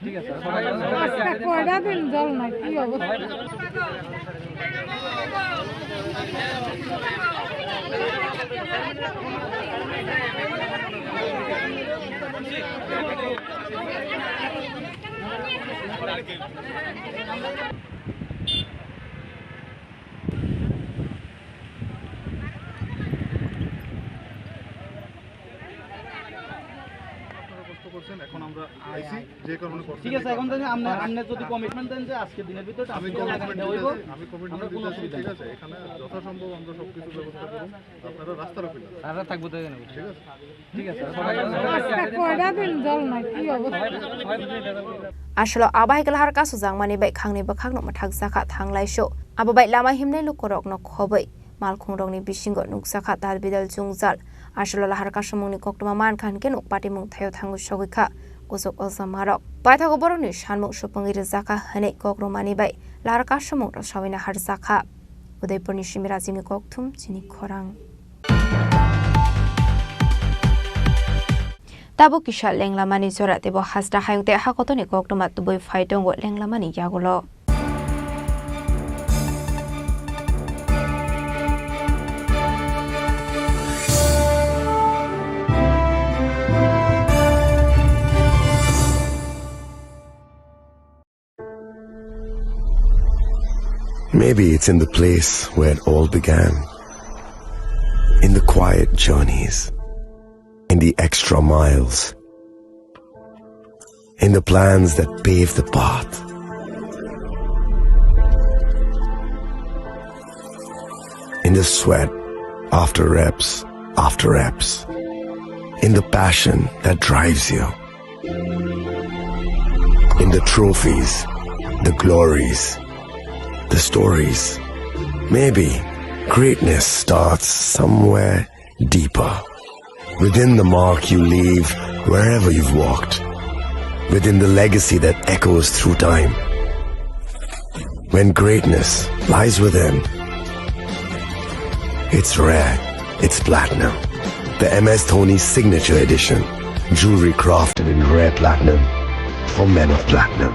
ঠিক আছে। ঠিক আছে। কয়টা দিন জল নাই, কি অবস্থা? আপনারা কষ্ট করছেন, এখন আমরা আইছি, যে কারণে করছেন, ঠিক আছে, এই এখন কারণে। তাহলে আপনি, আপনি যদি কমিটমেন্ট দেন যে আজকের দিনের ভিতরে আমি ট্রান্সফার লাগাই কমিটমেন্ট দেওয়া দিতে হইব, আছি, আমি কমিটমেন্ট আমরা দিতে কোনো আছি, অসুবিধা ঠিক নেই। আছে, এখানে যথাসম্ভব আমরা সবকিছু ব্যবস্থা করব। তারা থাকবো তাই না? ঠিক আছে। ঠিক আছে। কয়টা দিন জল নাই, কি অবস্থা? Asolo abo hai khe lahar kasu jakmani bai khangni bwkhakno mwthakjakha thanglaisu. Abo bai lama himnai lukurokno khobwi malkhungrokni bisingo nukjakha dal bidal jwngjal. Asolo lahar kasumungni koktwma mankha hinkhe nuk patimung thaio thangwi sogwi kha kuchuk ojamarok. Paithago borokni sanmung supungwi rwjakha hwnwi kok rwmani bai lahar kasumung rwsawi naharjakha. Udaipurni simi Rajibni kokthum chini khorang. Tabuk kisa lenglamani jora teibo hasta hayung tei hakotorni koktwma tubui phai tongo lenglamani yagulo. Maybe it's in the place where it all began. In the quiet journeys, in the extra miles, in the plans that pave the path, in the sweat after reps after reps, in the passion that drives you, in the trophies, the glories, the stories. Maybe greatness starts somewhere deeper, within the mark you leave wherever you've walked, within the legacy that echoes through time. When greatness lies within, it's rare, it's platinum. The M S Dhoni Signature Edition. Jewelry crafted in rare platinum for men of platinum.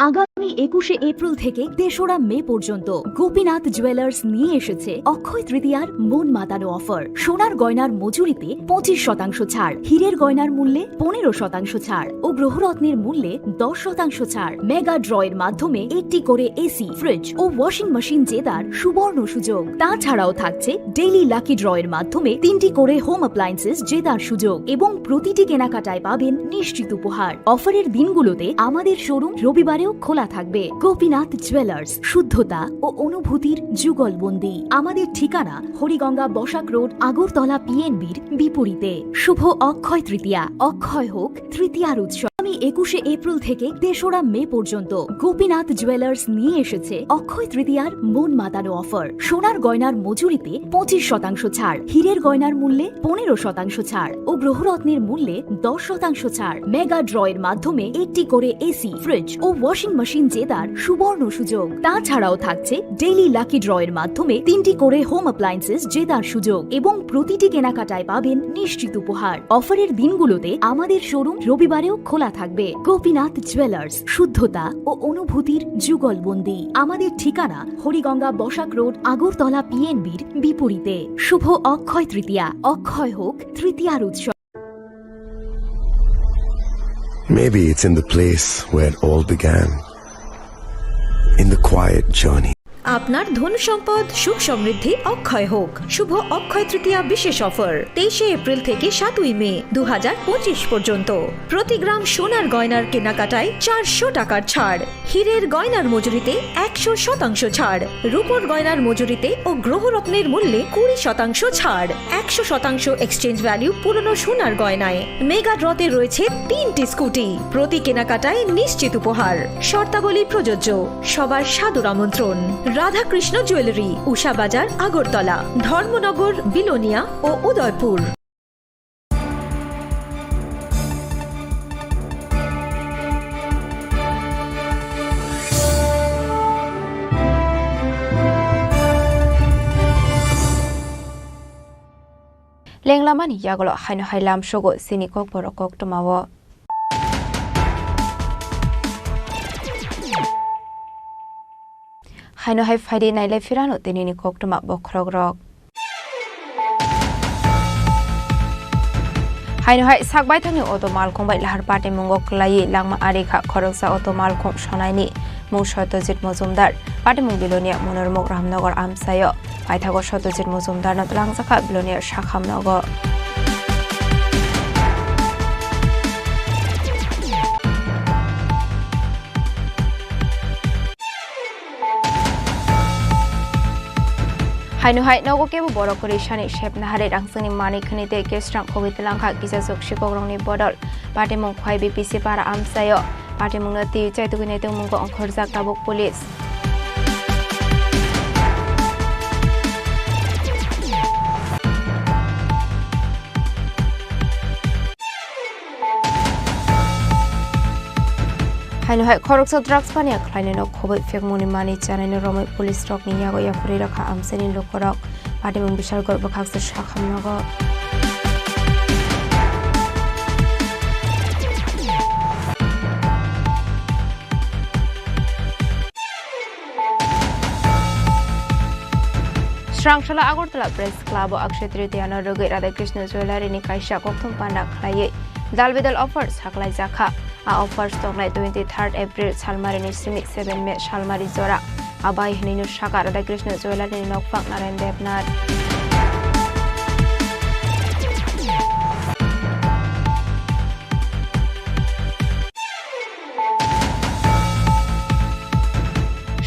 আগামী একুশে এপ্রিল থেকে তেসরা মে পর্যন্ত গোপীনাথ জুয়েলার্স নিয়ে এসেছে অক্ষয় তৃতীয়ার মন মাতানো অফার। সোনার গয়নার মজুরিতে পঁচিশ শতাংশ ছাড়, হীরের গয়নার মূল্যে পনেরো শতাংশ ছাড় ও গ্রহরত্নের মূল্যে দশ শতাংশ ছাড়। মেগা ড্রয়ের মাধ্যমে একটি করে এসি, ফ্রিজ ও ওয়াশিং মেশিন জেতার সুবর্ণ সুযোগ। তাছাড়াও থাকছে ডেইলি লাকি ড্রয়ের মাধ্যমে তিনটি করে হোম অ্যাপ্লায়েন্সেস জেতার সুযোগ এবং প্রতিটি কেনাকাটায় পাবেন নিশ্চিত উপহার। অফারের দিনগুলোতে আমাদের শোরুম রবিবারেও খোলা থাকবে। গোপীনাথ জুয়েলার্স, শুদ্ধতা ও অনুভূতির যুগলবন্দি। আমাদের ঠিকানা হরিগঙ্গা বসাক রোড, আগরতলা পিএনবির বিপরীতে। শুভ অক্ষয় তৃতীয়া, অক্ষয় হোক তৃতীয়ার উৎসব। আমি একুশে এপ্রিল থেকে তেসরা মে পর্যন্ত গোপীনাথ জুয়েলার্স নিয়ে এসেছে অক্ষয় তৃতীয়ার মন মাতানো অফার। সোনার গয়নার মজুরিতে পঁচিশ শতাংশ ছাড়, হীরের গয়নার মূল্যে পনেরো শতাংশ ছাড় ও গ্রহরত্নের মূল্যে দশ শতাংশ ছাড়। মেগা ড্রয়ের মাধ্যমে একটি করে এসি, ফ্রিজ ও ওয়াশিং মেশিন জেতার সুবর্ণ সুযোগ। তাছাড়াও থাকছে ডেইলি লাকি ড্রয়ের মাধ্যমে তিনটি করে হোম অ্যাপ্লায়েন্সেস জেতার সুযোগ এবং প্রতিটি কেনাকাটায় পাবেন নিশ্চিত উপহার। অফারের দিনগুলোতে আমাদের শোরুম রবিবারেও খোলা থাকবে। গোপীনাথ জুয়েলার্স, শুদ্ধতা ও অনুভূতির যুগলবন্দি। আমাদের ঠিকানা হরিগঙ্গা বসাক রোড, আগরতলা পিএনবির বিপরীতে। শুভ অক্ষয় তৃতীয়া, অক্ষয় হোক তৃতীয়ার উৎসব। Maybe it's in the place where it all began, in the quiet journey. আপনার ধন সম্পদ সুখ সমৃদ্ধি অক্ষয় হোক। শুভ অক্ষয় তৃতীয়া বিশেষ অফার, তেইশে এপ্রিল থেকে সাতই মে দু হাজার পঁচিশ পর্যন্ত। প্রতি গ্রাম সোনার গয়নার কেনাকাটায় চারশো টাকার ছাড়, হীরের গয়নার মজুরিতে একশো শতাংশ ছাড়, রূপোর গয়নার মজুরিতে ও গ্রহরত্নের মূল্যে কুড়ি শতাংশ ছাড়, একশো শতাংশ এক্সচেঞ্জ ভ্যালু পুরনো সোনার গয়নায়। মেগা ড্রতে রয়েছে তিনটি স্কুটি, প্রতি কেনাকাটায় নিশ্চিত উপহার। শর্তাবলী প্রযোজ্য। সবার সাদর আমন্ত্রণ। রাধাকৃষ্ণ জুয়েলারি, উষা বাজার, আগরতলা, ধর্মনগর, বিলোনিয়া ও Udaipur. Lenglamani yagulo haino hai lamsogo chini kokborok koktwmao. Haino hai phaidi nailai phirano tinini koktwma bokhorokrok. Haino hai sak baithangni auto malkhung bai lahar patimungo kwlaiwi langma ari kha khoroksa auto malkhung sonaini mung Satyajit Mojumdar, patimung Bilonia Monormuk Ramnagar amchaio. Paithago Satyajit Mojumdarno twlangjakha Bilonia sakhamnogo. Haino hai nogo kebo borok kwrwi sani sep naharwi rangchakni manwi khwnwi tei kesrang khogwi twlangkha kisa chuk sikokrokni bodol. Patimung Khwai B P C para amchaio. Patimungno twi chaitugwi naitokmungo ongkhorjak tabuk police. Haino hai khoroksa drugs paniya khlainai no khoboi phekmungni manwi chanai no romwi police rokni yago yaphuri rokha amchaini lukurok. Patimung bisal gor bwkhaksa sakhamnogo. Srangsola Agartala Press Club o Akshay Tritiya no rwgwi Radhakrishna Jewellery ni kaisa kokthum panda khlaiwi dal bidal offer saklaijakha. A offer tongnai twenty third April salmari ni simi seven May salmari jora. Abai hinwi no saka Radhakrishna Jewellery ni nokphang Naren Debnath.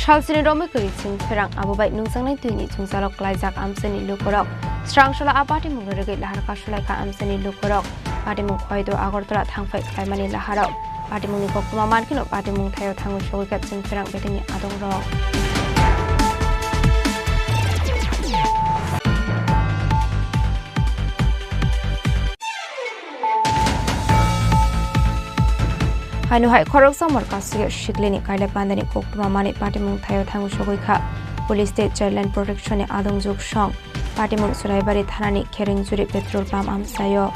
Salsini romwi kwrwi chwng pherang abo bai nungjaknai twini chwngsalok klaijak amchaini lukurok. Srangsola a patimungni rwgwi lahar kasulaikha amchaini lukurok. Patimung khoido Agartala thangphai khlaimani laharok. Patimungni koktwma mankheno patimung thaio thangwi sogwikha chwng pherang betini adongrok. Haino hai khoroksa morkasio siklini kailai pandani koktwma manwi patimung thaio thangwi sogwikha. Police tei Childline Protection ni adongjwk song. Patimung Churaibari thanani Kherengjuri petrol pump amchaio.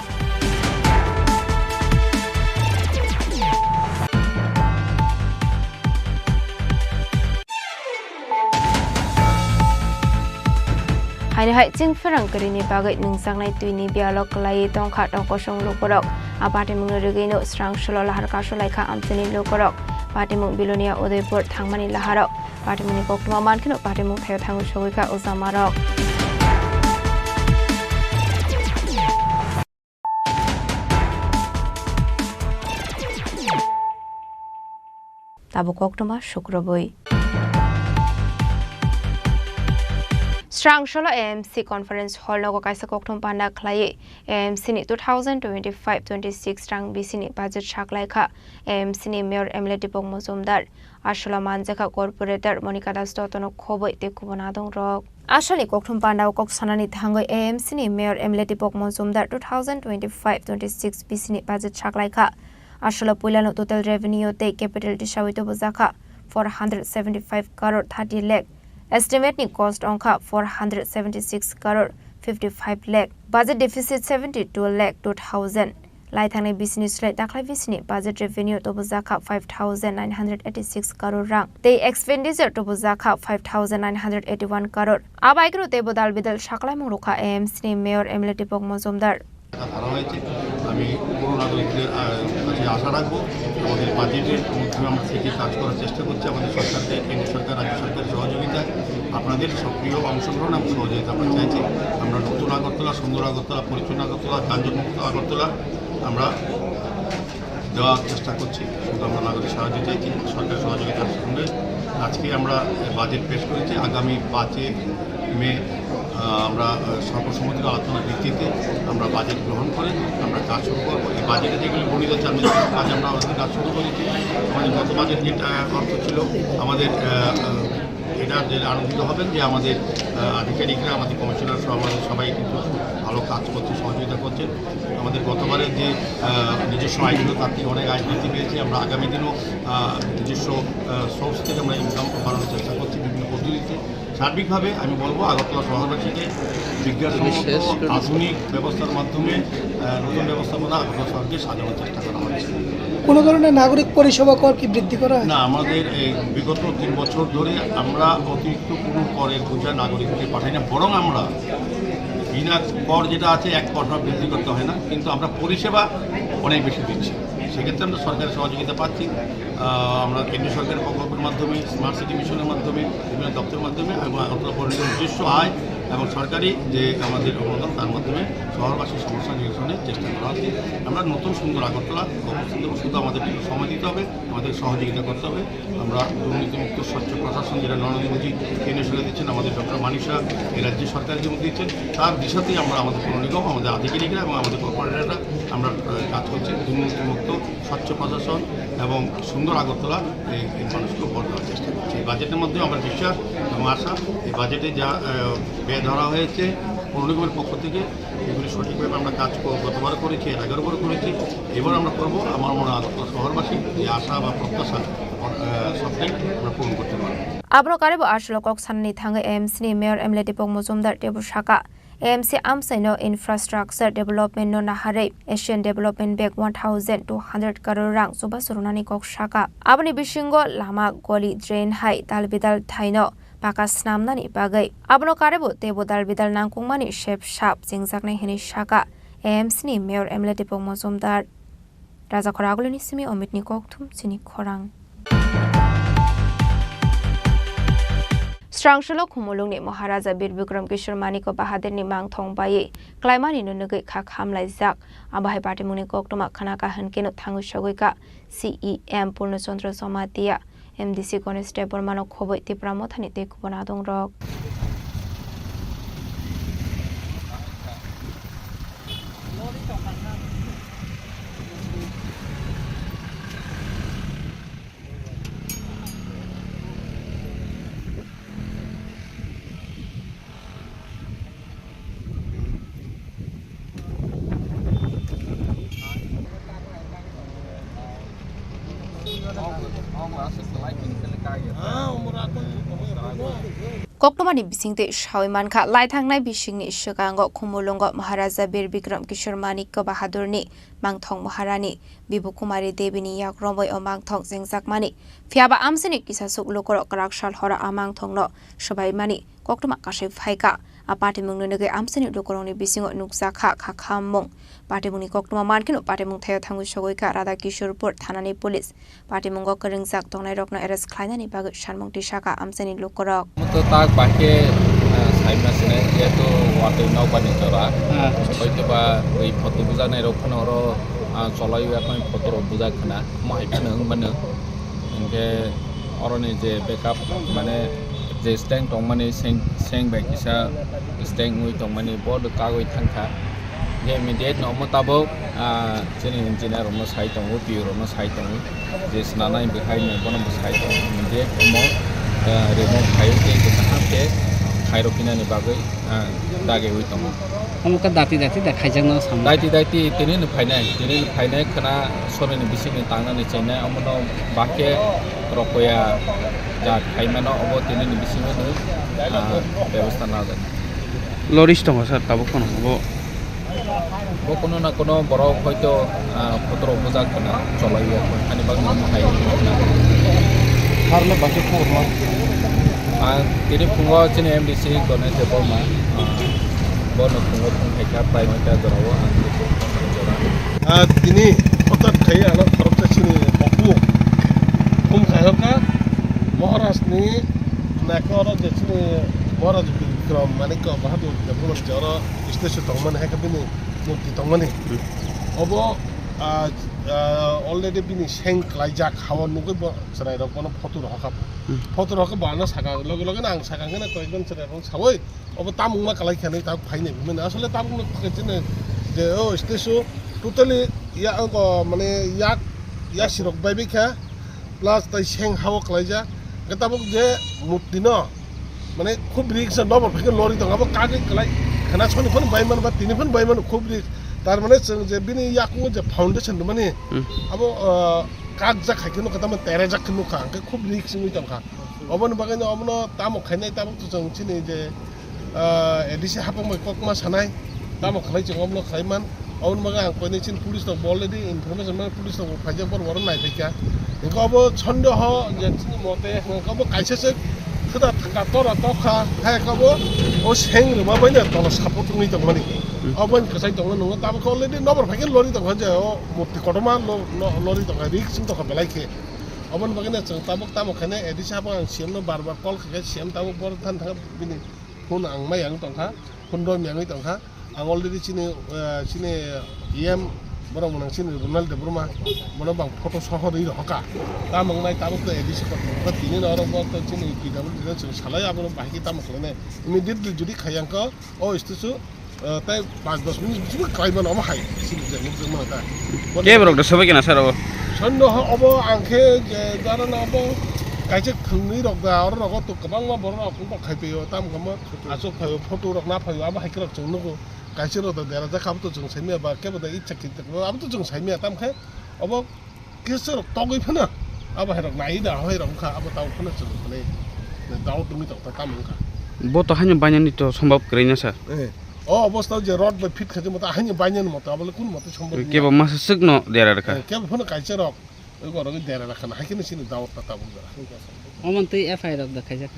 Haini hai chwng pherang kwrwini bagwi nungjaknai twini biyalo kwlaiwi tongkha tokosong lukurok. A patimungni rwgwino Srangsola lahar kasulaikha amchaini lukurok. Patimung Bilonia Udaipur thangmani laharok. Patimungni koktwma mankheno patimung thaio thangwi sogwikha ujamarok. Tabuk koktwma sukrubwi. Srangsola A M C Conference Hall nogo kaisa kokthum panda khlaiwi A M C ni two thousand twenty-five twenty-six rang bisini budget saklaikha A M C ni Mayor M L A Deepak Mojumdar. Aswla manjakha corporator Monika Das Dotto no khobwi tei kubun adongrok. Aswlani kokthum pandao kok sanani thangwi A M C ni Mayor M L A Deepak Mojumdar two thousand twenty-five twenty-six bisini budget saklaikha. Aswla puilano total revenue tei capital tisawi tubujakha four hundred seventy-five crore thirty lakh. Estimate ni cost wngkha four hundred seventy-six crore fifty-five lakh. Budget deficit seventy-two lakh two thousand. Laithangni bisini slai dakhla bisini budget revenue tubujakha five thousand nine hundred eighty-six crore rang tei expenditure tubujakha five thousand nine hundred eighty-one crore. Abaikru teibo dal bidal saklaimung rwkha A M C ni Mayor M L A Deepak Mojumdar. ধরা হয়েছে। আমি পুরো নাগরিকদের, আহ, কাছে আশা রাখবো, আমাদের বাজেটের মধ্যে আমরা থেকে কাজ করার চেষ্টা করছি। আমাদের সরকারকে, কেন্দ্র সরকার, রাজ্য সরকারের সহযোগিতা, আপনাদের সক্রিয় অংশগ্রহণ এবং সহযোগিতা আমরা চাইছি। আমরা নতুন আগরতলা, সুন্দর আগরতলা, পরিচ্ছন্ন আগরতলা, যানজটমুক্ত আগরতলা আমরা দেওয়ার চেষ্টা করছি। শুধু আমরা নাগরিক সাহায্য চাইছি, সরকারের সহযোগিতার সঙ্গে। আজকে আমরা বাজেট পেশ করেছি। আগামী পাঁচে মে, আহ, আমরা, আহ, সর্বসম্মতির আলোচনার ভিত্তিতে আমরা বাজেট গ্রহণ করে আমরা কাজ শুরু করবো। এই বাজেটে যেগুলি বর্ণিত আছে, আমি কাজ আমরা already কাজ শুরু করেছি। আমাদের গত বাজেট যেটা অর্থ ছিল, আমাদের, আহ, আহ, এটা জেনে আনন্দিত হবেন যে আমাদের, আহ, আধিকারিকরা, আমাদের কমিশনার সহ আমাদের সবাই কিন্তু খুব ভালো কাজ করছে, সহযোগিতা করছে। আমাদের গতবারের যে, আহ, নিজস্ব আয় ছিল, তার থেকে অনেক আয় বৃদ্ধি পেয়েছে। আমরা আগামী দিনও, আহ, নিজস্ব, আহ, সোর্স থেকে আমরা ইনকাম বাড়ানোর চেষ্টা করছি বিভিন্ন পদ্ধতিতে। সার্বিকভাবে আমি বলবো, আগরতলা শহরবাসীকে বিজ্ঞানসম্মত আধুনিক ব্যবস্থার মাধ্যমে, আহ, নতুন ব্যবস্থাপনা আগরতলা শহরকে সাজানোর চেষ্টা করা হচ্ছে। কোনো ধরনের নাগরিক পরিষেবা কর কি বৃদ্ধি করা হয়েছে? না, আমাদের এই বিগত তিন বছর ধরে আমরা অতিরিক্ত কোনো করের বোঝা নাগরিককে পাঠাই না, বরং আমরা বিনা কর যেটা আছে এক পয়সা বৃদ্ধি করতে হয় না, কিন্তু আমরা পরিষেবা অনেক বেশি দিচ্ছি। সেক্ষেত্রে আমরা সরকারের সহযোগিতা পাচ্ছি। আহ, আমরা কেন্দ্রীয় সরকারের প্রকল্পের মাধ্যমে, স্মার্ট সিটি মিশনের মাধ্যমে, বিভিন্ন দপ্তরের মাধ্যমে এবং আগরতলা পৌর নিগমের নিজস্ব আয় এবং সরকারি যে আমাদের অনুদান, তার মাধ্যমে শহরবাসীর সমস্যা নিরসনের চেষ্টা করা হচ্ছে। আমরা নতুন সুন্দর আগরতলা অবস্থিত, শুধু আমাদের একটু সময় দিতে হবে, আমাদের সহযোগিতা করতে হবে। আমরা দুর্নীতিমুক্ত স্বচ্ছ প্রশাসন, যেটা নরেন্দ্র মোদী কেন্দ্রীয় সরকার দিচ্ছেন, আমাদের ডক্টর মানিক সাহা এই রাজ্য সরকার যেমন দিচ্ছেন, তার দিশাতেই আমরা আমাদের পৌর নিগম, আমাদের আধিকারিকরা এবং আমাদের কর্পোরেটররা আমরা, আহ, কাজ করছি। দুর্নীতিমুক্ত স্বচ্ছ প্রশাসন এবং সুন্দর আগরতলা এই, এই মানুষকে উপহার দেওয়ার চেষ্টা করছি। এই বাজেটের মধ্যে আমার বিশ্বাস এবং আশা, এই বাজেটে যা, আহ, ব্যয় ধরা হয়েছে পৌর নিগমের পক্ষ থেকে, এগুলি সঠিকভাবে আমরা কাজ কর-, গতবার করেছি, এর আগের বার করেছি, এবার আমরা করবো। আমার মনে হয় আগরতলা শহরবাসী যে আশা বা প্রত্যাশা, আহ, সবটাই আমরা পূরণ করতে পারবো। Abro karibo aswlo kok sanani thangwi A M C ni Mayor M L A Deepak Mojumdar teibo saka, A M C amchaino infrastructure development no naharwi Asian Development Bank one thousand two hundred crore rang chubachu rwnani kok saka. Aboni bisingo lama, goli, drain hai dalbidal thaino paka snamnani bagwi. Abono karebo teibo dal bidal nangkukmani sep sap chengjaknai hwnwi saka A M C ni Mayor M L A Deepak Majumdar. Rajakhor Agulini simi Omitni kokthum chini khorang. Srangshalo Khumulungni Maharaja Bir Bikram Kishore Manikya Bahadurni mangthong baiwi klaimani nwnugwi kha khamlaijak. Abo hai patimungni koktwma khna ka hwnkhe no thangwi sogwi ka C E M Purno Chandra Jamatia, M D C Ganesh Debbarmano khobwi Tipra Mothani tei kubun adongrok. Koktwmani bisingtwi sawi mankha, laithangnai bisingni swkango Khumulwngo Maharaja Bir Bikram Kishore Manikya Bahadurni mangthong Maharani Bibhu Kumari Debini yak romwi o mangthong chengjakmani. Phiyaba amsini kisasuk lukurok kwrak sal horo a mangthongno swbaimani koktwma kasui phaikha. A patimungno nugwi amsini lukurokni bisingo nukjakha kha khammung. Patimungni koktwma mankheno patimung thaio thangwi sogwi kha Radha Kishorpur thanani police. Patimungo kwrwngjak tongnairokno arrest khlainani bagwi sanmung tisakha amchaini lukurok. Omo to tak bahai khe, ah, saima sini, jehetu watwi nokbar ni jora. Ah. Hoitoba oi photo bujaknairok phano oro, ah, cholaio, yakni photo rok bujak khna, omo hai phano wng mano. Hinkhe oroni je backup, mane je stand tongmani, seng, seng bai kisa stand wngwi tongmani, bo kagwi thangkha. Je immediate no omo tabuk, ah, chini engineer rokno sai tongo, P O rokno sai tongo, je swnamnai bwkhai no bono bo sai tongo, immediate omo, ah, remove khai tei kaham khe khairok hinani bagwi, ah, dagiwi tongo. Omo khe dati dati da khaijakno samung. Daiti daiti tini no phainai, tini no phainai khwna soroni bisingni tangnani chengnai, omono bahai khe rokoya ja khaimano obo tini ni bisingo no, ah, bebosta najak. Loris tongo sir, tabuk phano bo. Bo kuno na kuno borok hoito, ah, photo rok bujak khna cholai ya, ani bagwi omo hai. Harle basi khobor ma? Ang tini phungo chini M D C Ganesh Debbarma, ah, bono phungo phung khaikha prai noita jorao ang. Ah, tini hothat khai ano khoroksa chini opu phung khaikha Maharaj ni naikhe oro je chini Maharaj Bikram Manikya Bahadur Debbarma je oro statue tongmani hai khe bini murti tongmani. Hmm. Obo, ah, ah, already bini seng klaijak, hao nugwi bo chwrairok bono photo rohorkha. Hmm. Photo rohorkha bo ano saka loge loge no ang saka hwnkheno koyekjon chwrairok sawi obo tamung ma kalai khe hinwi tabuk phainai hwnmani. Asole tabuk no khe chini je o statue totally ya, o mane yak, yasirok bai bai kha. Plus tai seng hao kalaijak. Hwnkhe tabuk je murti no, mane, khub risk no bo phai khe lori tongo, abo kagwi kalai khwna soni phano bai mano ba tini phano bai mano, khub risk. Tar mane chwng je bini yakungo je foundation rwmani, hmm, abo, ah, kakjak hai khe nukha, tamo terejak khe nukha, hwnkhe khub risk wngwi tongkha. Oboni bagwi no obono tamo khainai, tabuk to chwng chini je ah, A D C hapang bai kokma sanai, tamo khlai chwng omono khlai man. Oboni bagwi ang koinai chini police rok bo already information mano, police rok bo phaijak, borok oro nai phaikha. Hwnkhe obo sondeho je chini mote hwnkhe obo kaisa se khwda thangkha, tora tokha, hai khe obo o seng rwma bai no tola support wngwi tongmani. Hmm. Obo bai kwchai tongno nungo, tabuk khe already nokbar phaikhe lori tongkha je o murti kotorma lo-, lo-, lori tongkha, risk wng tongkha belai khe. Oboni bagwi no chwng tabuk tamo khainai A D C hapang ang C M no bar bar call khaikha, C M tabuk boro thani thangkha bini phone ang mai ang tongkha, phone rw miyangwi tongkha. Ang already chini, eh, chini E M borok mwnang chini Ronald Debbarma, bono bang photo soho rwi rohorkha. Tamo wngnai tabuk to A D C kotor wngkha, tini no oro bo to chini P W D no chwng salai abono bahai khe tamo khlainai. Immediately jodi khaiya wngkha, o statue, eh, tei panch dos minute bisingo khlai mano omo hai, chini je nukjak mano ta. Kebo rok da sobai kena sir obo? Sonno ho obo ang khe je jara no obo kaisa thwngnwi rok da, oro rogo to kwbangma borok rok wngkha khai phaio, tamo khe mo. Aswk phaio, photo rok na phaio, abo hai khe rok chwng nugo. Kaisa rok da dera jakha, abo to chwng saimanya ba, kebo da icha khe abo to chwng saimanya, tamo khe obo kisa rok togwi phano abo hai rok nai da, hai rok wngkha, abo tamo phano chwng phano doubt wngwi tongkha, tamo wngkha. Bo to haino bainani to sombab kwrwi na sir. Eh, o obostha je rod bai fit khaji moto, haino bainani moto, abo le kun moto sombab wngya. Kebo masa swk no dera rwkha. Eh, kebo phano kaisa rok. Oi, borok dera rwkha na, hai kheno chini doubt ta tabuk jora. Omo twi F I R rok da khaijak.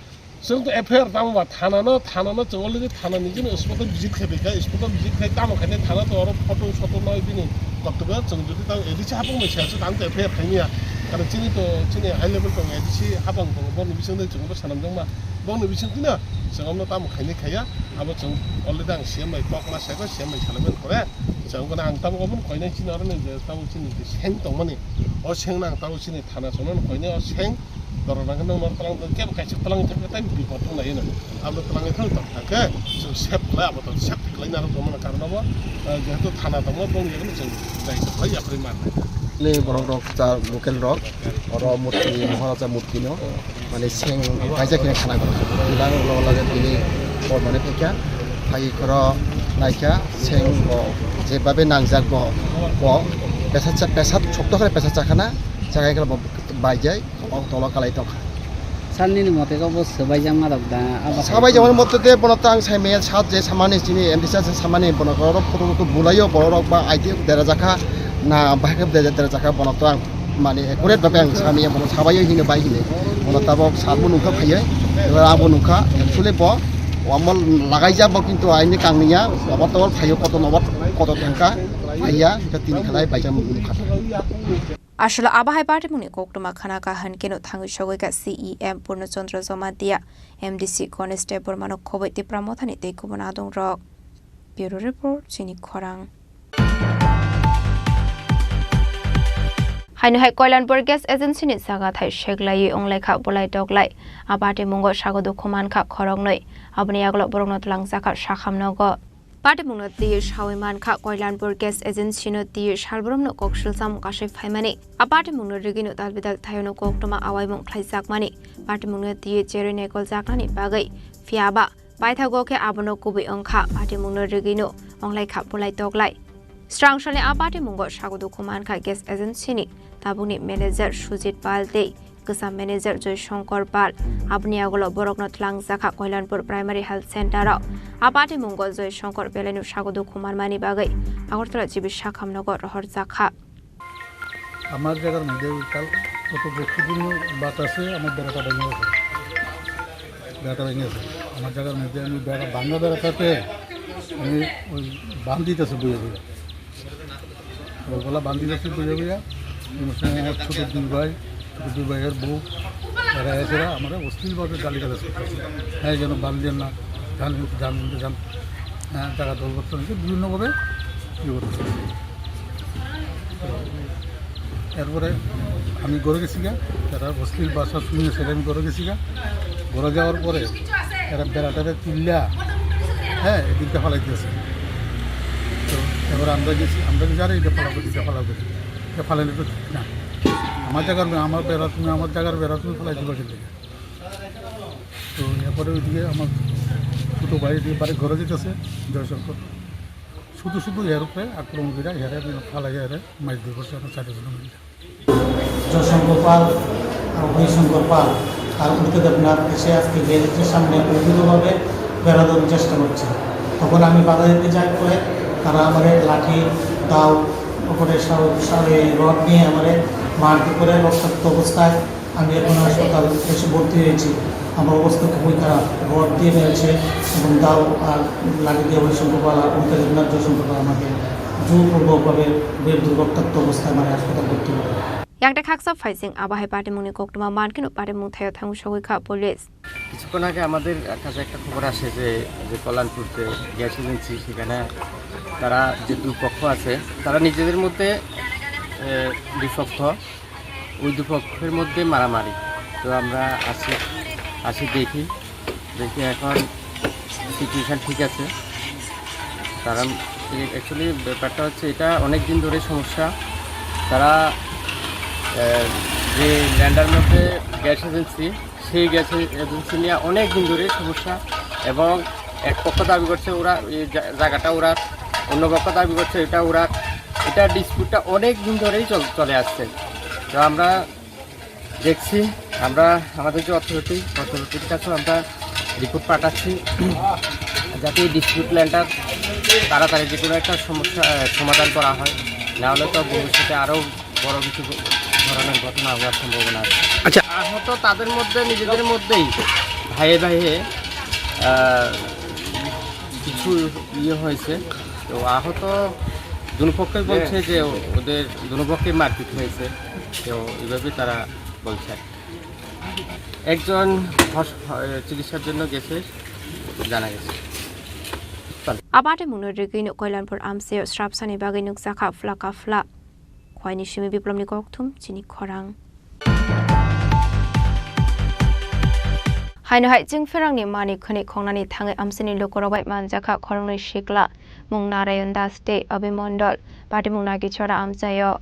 Chwng to F I R tamo ba thana no, thana no chwng already thana ni jino spot o visit khai phaikha, spot o visit khai tamo khainai thana to oro photo soto noi bini koktwma chwng jodi tamo A D C hapung bai siyasa tamo to F I R khaimya. Karon chini to chini high level tong A D C hapang tong boni bising de chwng bo sanam jong ma. Boni bising tino chwng amno tamo khainai khaiya. Abo chwng already ang C M bai kok ma seko, C M bai salaimani pore chwng kono ang tamo obon koinai chini oro ni je tamo chini seng tongmani. O seng no ang tamo chini thana chwng no koinai o seng Borok nang nang nor tlang tong kebo kaisa tlang thang tai bipot thang lai no. Abo tlang thang tong thang khe chwng sep khlai abo to sep khlai narok tongmani karon abo, eh, jehetu thana tongo bong yagno chwng dai khlai yapri mar. Ni borok rok cha local rok oro murti Maharaja murti no mane seng kaisa khe khana ko. Bilang lo la de bini por mane phaikha phai khoro naikha seng bo je babe nangjak bo bo pesat pesat chokto khare pesat chakhana chakai khe bo baijai. O tolo kalai tongkha. Sir, nini mote khe bo swbaijak ma rok da? Abo swbaijak mani mote de bono to ang sai manya sat je samani chini M D C samani bono oro photo photo bulaio borok ba I D F dera jakha na bahai khe dera jakha bono to ang mani accurate babe ang samanya bono swbaio hino bai hino. Bono tabok sat bo nungkha phaiyo. Ebar abo nungkha actually bo omo lagaijak bo kintu aini kangniya obo tobol phaiyo koto nobo koto thangkha phaiya hingkhe tini khalai baijak nungkha. Aswk abo hai patimungni koktwma khna kha hwn kheno thangwi sogwi kha C E M Purno Chandra Jamatia, M D C Ganesh Debbarmano khobwi Tipra Mothani tei kubun adongrok. Bureau Report, Chini Khorang. Haino hai Koilanpur Gas Agency ni jaga thai seklaiwi wnglaikha bulai toklai. A patimungo sago dukhu mankha khoroknwi. Aboni yagulo borokno twlangjakha sakham nogo. Patimungno twiwi sawi mankha Koilanpur Gas Agency no twiwi salbrumno kok silsam kasui phaimani. A patimungno rigwino dalbidal thaiono koktwma awaimung khlaijakmani. Patimungno twiwi cherwi nekoljaknani bagwi. Phiyaba paithago khe abono kubui wngkha, patimungno rigwino wnglaikha bulai toklai. Srangsalni a patimungo sago dukhu mankha Gas Agency ni tabukni manager Sujit Pal tei kwcham manager Joy Shankar Pal. Aboni yagulo borokno twlangjakha Koilanpur Primary Health Center o. A patimungo Joy Shankar belaino sago dukhu manmani bagwi Agartala G B sakham nogo rohorjakha. আমার জায়গার মধ্যে ওই কাল কত বছর দিন বাতাসে আমার বেড়াটা ভেঙে গেছে। বেড়াটা ভেঙে গেছে। আমার জায়গার মধ্যে আমি বেড়া, ভাঙা বেড়াটাতে আমি ওই বাঁধ দিতেছে বুঝে বুঝে। ওগুলা বান্ধি রাখছি বুঝে বুঝে। আমার সঙ্গে আমার ছোটো দুই ভাই, ছোটো দুই ভাইয়ের বউ, এরা এসে আমাদের অশ্লীলভাবে গালিগালাজ করতেছে। হ্যাঁ, যেন বান্ধিয়েন না, যান, যান, যান। হ্যাঁ, জায়গা দখল করতে হয়েছে, বিভিন্নভাবে ইয়ে করতেছে। তো এরপরে আমি ঘরে গেছি গা, তারা অশ্লীল ভাষা শুনে সেটা আমি ঘরে গেছি গা। ঘরে যাওয়ার পরে এরা বেড়াটারে তুললা, হ্যাঁ, এদিকে ফালাই দিয়েছে। তো এবার আমরা গেছি, আমরা কি জানি এটা ফালাবো, এটা ফালাবো, এটা ফালানো তো ঠিক না। আমার জায়গার, আমার বেড়া তুমি, আমার জায়গার বেড়া তুমি ফালাই দিবা কিন্তু। তো এরপরে ওইদিকে আমার ছোটো ভাই এদিকে বাড়ি ঘরে যেতেছে, জয়শঙ্কর। শুধু শুধু এর উপরে আক্রমণ করে, এরা ফালাই, এরা মাইর দিয়ে করছে, আমরা চারজন মিলে। জয়শঙ্কর পাল আর হরিশঙ্কর পাল আর উদিত দেবনাথ এসে আজকে গ্যারেজের সামনে অবৈধভাবে বেড়া দেওয়ার চেষ্টা করছে। তখন আমি বাধা দিতে যাই পরে তারা আমারে লাঠি, দাও, ওপরে সা-, সা-, এই রড নিয়ে আমারে মারধর করে রক্তাক্ত অবস্থায় আমি এখন হাসপাতাল এসে ভর্তি হয়েছি। আমার অবস্থা খুবই খারাপ। রড দিয়ে মেরেছে এবং দাও আর লাঠি দিয়ে হরিশঙ্কর পাল আর অমিতাভ দেবনাথ জয়শঙ্কর পাল আমাকে জোরপূর্বকভাবে বের দুর্গত অবস্থায় আমার হাসপাতাল ভর্তি করে। Yang tei khaksa phaising abo hai patimungni koktwma mankhe no patimung thaio thangwi sogwi kha police. কিছুক্ষণ আগে আমাদের কাছে একটা খবর আসে যে, যে কল্যাণপুর যে গ্যাস এজেন্সি, সেখানে তারা যে দুই পক্ষ আছে, তারা নিজেদের মধ্যে, এ, বিভক্ত। ওই দুই পক্ষের মধ্যে মারামারি। তো আমরা আসি, আসি দেখি, দেখি এখন সিচুয়েশন ঠিক আছে। কারণ এ-, অ্যাকচুয়ালি ব্যাপারটা হচ্ছে, এটা অনেক দিন ধরে সমস্যা। তারা, এ, যে ল্যান্ডের মধ্যে গ্যাস এজেন্সি, সেই গ্যাস এজেন্সি নিয়ে অনেক দিন ধরে সমস্যা এবং এক পক্ষ দাবি করছে ওরা এই জা-, জায়গাটা ওরা, অন্য পক্ষ দাবি করছে এটা ওরা। এটা ডিসপিউটটা অনেক দিন ধরেই চল-, চলে আসছে। তো আমরা দেখছি, আমরা আমাদের যে অথরিটি, অথরিটির কাছেও আমরা রিপোর্ট পাঠাচ্ছি যাতে এই ডিসপিউট ল্যান্ডটা তাড়াতাড়ি যে কোনো একটা সমস্যা, আহ, সমাধান করা হয়, না হলে তো ভবিষ্যতে আরও বড় কিছু ধরনের ঘটনা হওয়ার সম্ভাবনা আছে। আচ্ছা। আহত তাদের মধ্যে নিজেদের মধ্যেই ভাইয়ে ভাইয়ে, আহ, কিছু ইয়ে হয়েছে। তো আহত দুনো পক্ষই বলছে যে ওদের দুনো পক্ষই মারপিট হয়েছে। তো এইভাবে তারা বলছে। একজন হস-, হ-, চিকিৎসার জন্য গেছে, জানা গেছে। Abate mungno rigwino Koilanpur amchaio srapsani bagwi nukjakha phlaka phla. Khwaini simi Biplomni kokthum chini khorang. Haino hai chwng pherangni mani khwnwi khongnani thangwi amchaini lukurok bai manjakha khoroknwi sikla mung Narayan Das tei Abhi Mondol, patimung Nagichora amchaio.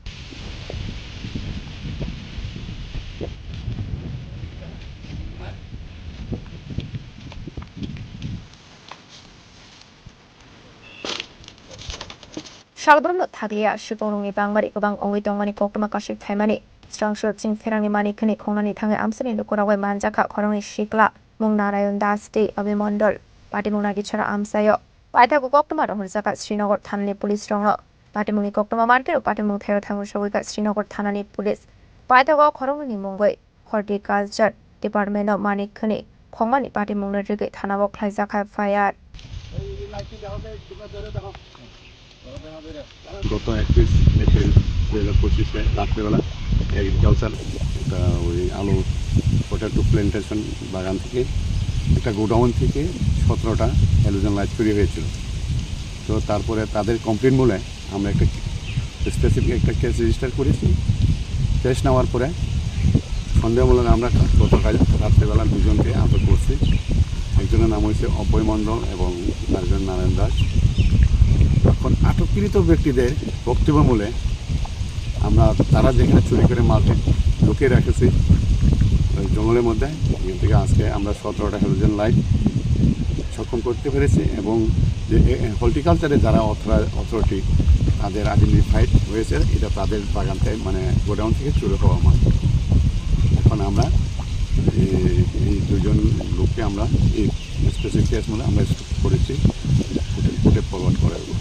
Salbrumno thakliya, sukungrokni bangmari kwbang wngwi tongmani koktwma kasik phaimani. Srangso chwng pherangni mani khwnwi khongnani thangwi amchaini lukurok bai manjakha khoroknwi sikla mung Narayan Das tei Abhi Mondol, patimung Nagichora amchaio. Paithago koktwma rohorjakha Srinagar thanani police rokno. Patimungni koktwma mankhe patimung thaio thangwi sogwikha Srinagar thanani police. Paithago khoroknwini mungwi Horticulture Department-o mani khwnwi khongmani patimungno rigwi thanao khlaijak F I R. গত একত্রিশ এপ্রিল দুই হাজার পঁচিশে রাত্রেবেলা এগ্রিকালচার একটা ওই আলু potato plantation বাগান থেকে একটা গোডাউন থেকে সতেরোটা হ্যালোজেন লাইট চুরি হয়েছিল। তো তারপরে তাদের কমপ্লেন মূলে আমরা একটা স্পেসিফিক একটা কেস রেজিস্টার করেছি। কেস নেওয়ার পরে সন্দেহমূলক আমরা গতকাল রাত্রেবেলা দুজনকে আটক করছি। একজনের নাম হচ্ছে অভয় মণ্ডল এবং আরেকজন নারায়ণ দাস। এখন আটককৃত ব্যক্তিদের বক্তব্য মূলে আমরা তারা যেখানে চুরি করে মালটি লুকিয়ে রেখেছি ওই জঙ্গলের মধ্যে, এখান থেকে আজকে আমরা সতেরোটা হ্যালোজেন লাইট সক্ষম করতে পেরেছি এবং যে এ, এ, হর্টিকালচারে যারা অথরা-, অথরিটি তাদের আইডেন্টিফাইড হয়েছে, এটা তাদের বাগান থেকে, মানে, গোডাউন থেকে চুরি হওয়া মাল। এখন আমরা এই, এই দুজন লোককে আমরা এই স্পেসিফিক কেস মানে আমরা করেছি, কোর্টে, কোর্টে ফরওয়ার্ড করা হবে।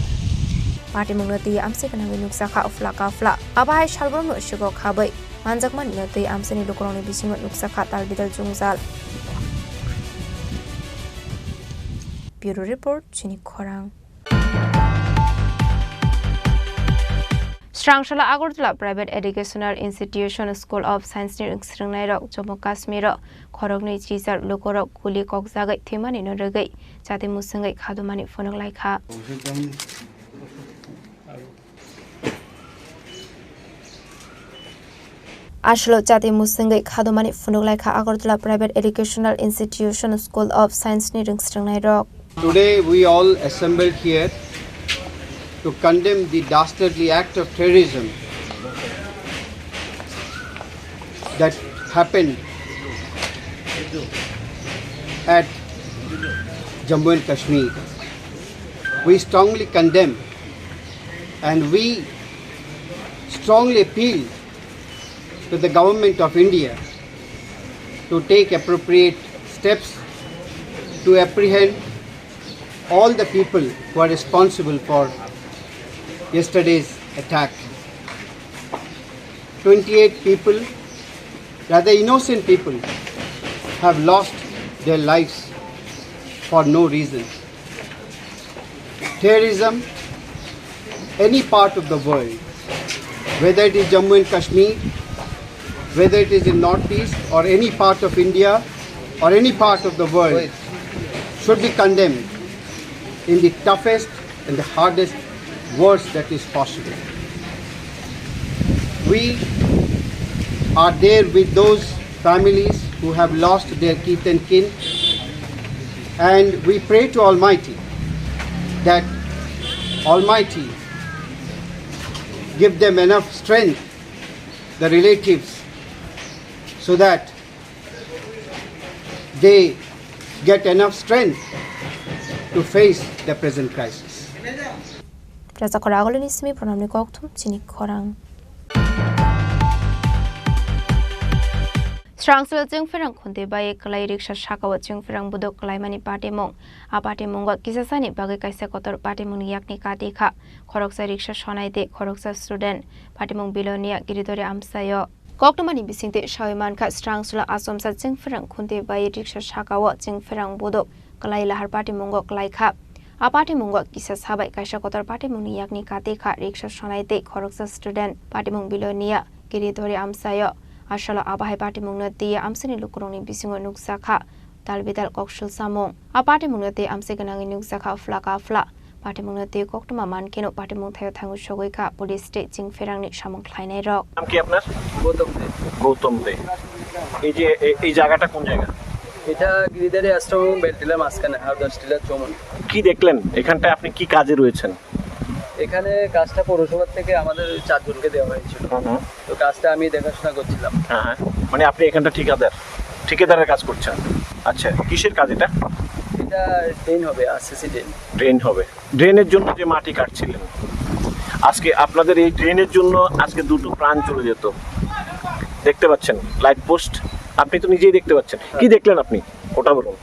Patimungno twi amchai gwnangwi nukjakha uphla kaphla. Abo hai salbrumno sukok khabwi manjakmani no twi amchaini lukurokni bisingo nukjakha tal bidal jwngjal. Bureau Report, Chini Khorang. Srangsola Agartala Private Educational Institution School of Science ni swrwngnairok Jammu Kashmiro khoroknwi chichar lukurok guli kokjagwi thwimani no rwgwi chati muswngwi khadumani phunuk laikha. Aswlo chati muswngwi khadumani phunuk laikha Agartala Private Educational Institution School of Science ni rwngsrwngnairok. Today we all assembled here to condemn the dastardly act of terrorism that happened at Jammu and Kashmir. We strongly condemn and we strongly appeal to the Government of India to take appropriate steps to apprehend all the people who are responsible for yesterday's attack. Twenty-eight people, rather innocent people, have lost their lives for no reason. Terrorism, any part of the world, whether it is Jammu and Kashmir, whether it is in Northeast or any part of India or any part of the world, should be condemned in the toughest and the hardest words that is possible. We are there with those families who have lost their kith and kin, and we pray to Almighty that Almighty give them enough strength, the relatives, so that they get enough strength to face the present crisis. Rajakhor Agulini simi pranamni kokthum chini khorang. Srangsola chwngpherang khuntwi bai kwlai riksa sakao chwngpherang buduk kwlaimani patimung. A patimungo kisasani bagwi kaisa kotor patimungni yakni kati kha. Khoroksa riksa sonai tei khoroksa student. Patimung Bilonia Giridori amchaio. Koktwmani bisingtwi sawi mankha, srang sula achomsa chengpherang khunti bai riksa sakao chengpherang bodok kwlai lahar patimungo kwlaikha. A patimungo kisa sabai kaisa kotor patimungni yakni kati kha riksa sanai tei khoroksa student. Patimung Bilonia Giridhori amchaio. Asalo abahai patimungno twiwi amchaini lukurokni bisingo nukjakha dalbidal koksul samung. A patimungno tei amchai gwnangwi nukjakha phlaka phla. Patimungno tei koktwma mankhe no patimung thaio thango sogwi kha police tei chingpherangni samung khlainairok. নাম কি আপনার? গৌতম দে। গৌতম দে। এই যে এ-, এই জায়গাটা কোন জায়গা? এটা গিরিধারী আশ্রম এবং বেলটিলার মাঝখানে, হাউদাস টিলার চৌমুহনী। কি দেখলেন এখানটায়? আপনি কি কাজে রয়েছেন? এখানে কাজটা পৌরসভার থেকে আমাদের চারজনকে দেওয়া হয়েছিল। হুম হুম। তো কাজটা আমি দেখাশোনা করছিলাম। হ্যাঁ হ্যাঁ। মানে আপনি এখানটা ঠিকাদার, ঠিকাদারের কাজ করছেন? আচ্ছা, কিসের কাজ এটা? এটা ড্রেন হবে, আরসিসি ড্রেন। ড্রেন হবে। ড্রেনের জন্য যে মাটি কাটছিলেন, আজকে আপনাদের এই ড্রেনের জন্য আজকে দুটো প্রাণ চলে যেত। দেখতে পাচ্ছেন লাইট পোস্ট, আপনি তো নিজেই দেখতে পাচ্ছেন। কি দেখলেন আপনি? ওটা বলুন।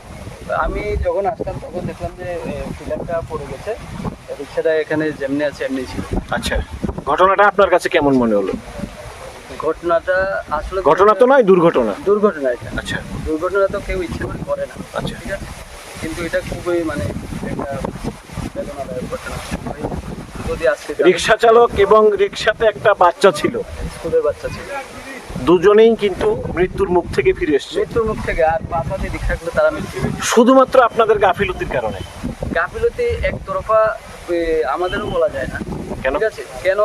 আমি যখন আসলাম তখন দেখলাম যে, এ, পিলারটা পড়ে গেছে, রিক্সাটা এখানে যেমনি আছে এমনি ছিল। আচ্ছা, ঘটনাটা আপনার কাছে কেমন মনে হলো? ঘটনাটা আসলে ঘটনা তো নয়, দুর্ঘটনা। দুর্ঘটনা এটা। আচ্ছা। দুর্ঘটনা তো কেউ ইচ্ছে করে করে না। আচ্ছা। ঠিক আছে? কিন্তু এটা খুবই, মানে, একটা বেদনাদায়ক ঘটনা। যদি আজকে রিক্সা চালক এবং রিক্সাতে একটা বাচ্চা ছিল। স্কুলের বাচ্চা ছিল। দুজনেই কিন্তু মৃত্যুর মুখ থেকে ফিরে এসছে। মৃত্যুর মুখ থেকে, আর পাশাপাশি রিক্সাগুলো তারা মৃত্যু। শুধুমাত্র আপনাদের গাফিলতির কারণে। গাফিলতি একতরফা, এ, আমাদেরও বলা যায় না। কেন? ঠিক আছে? কেন?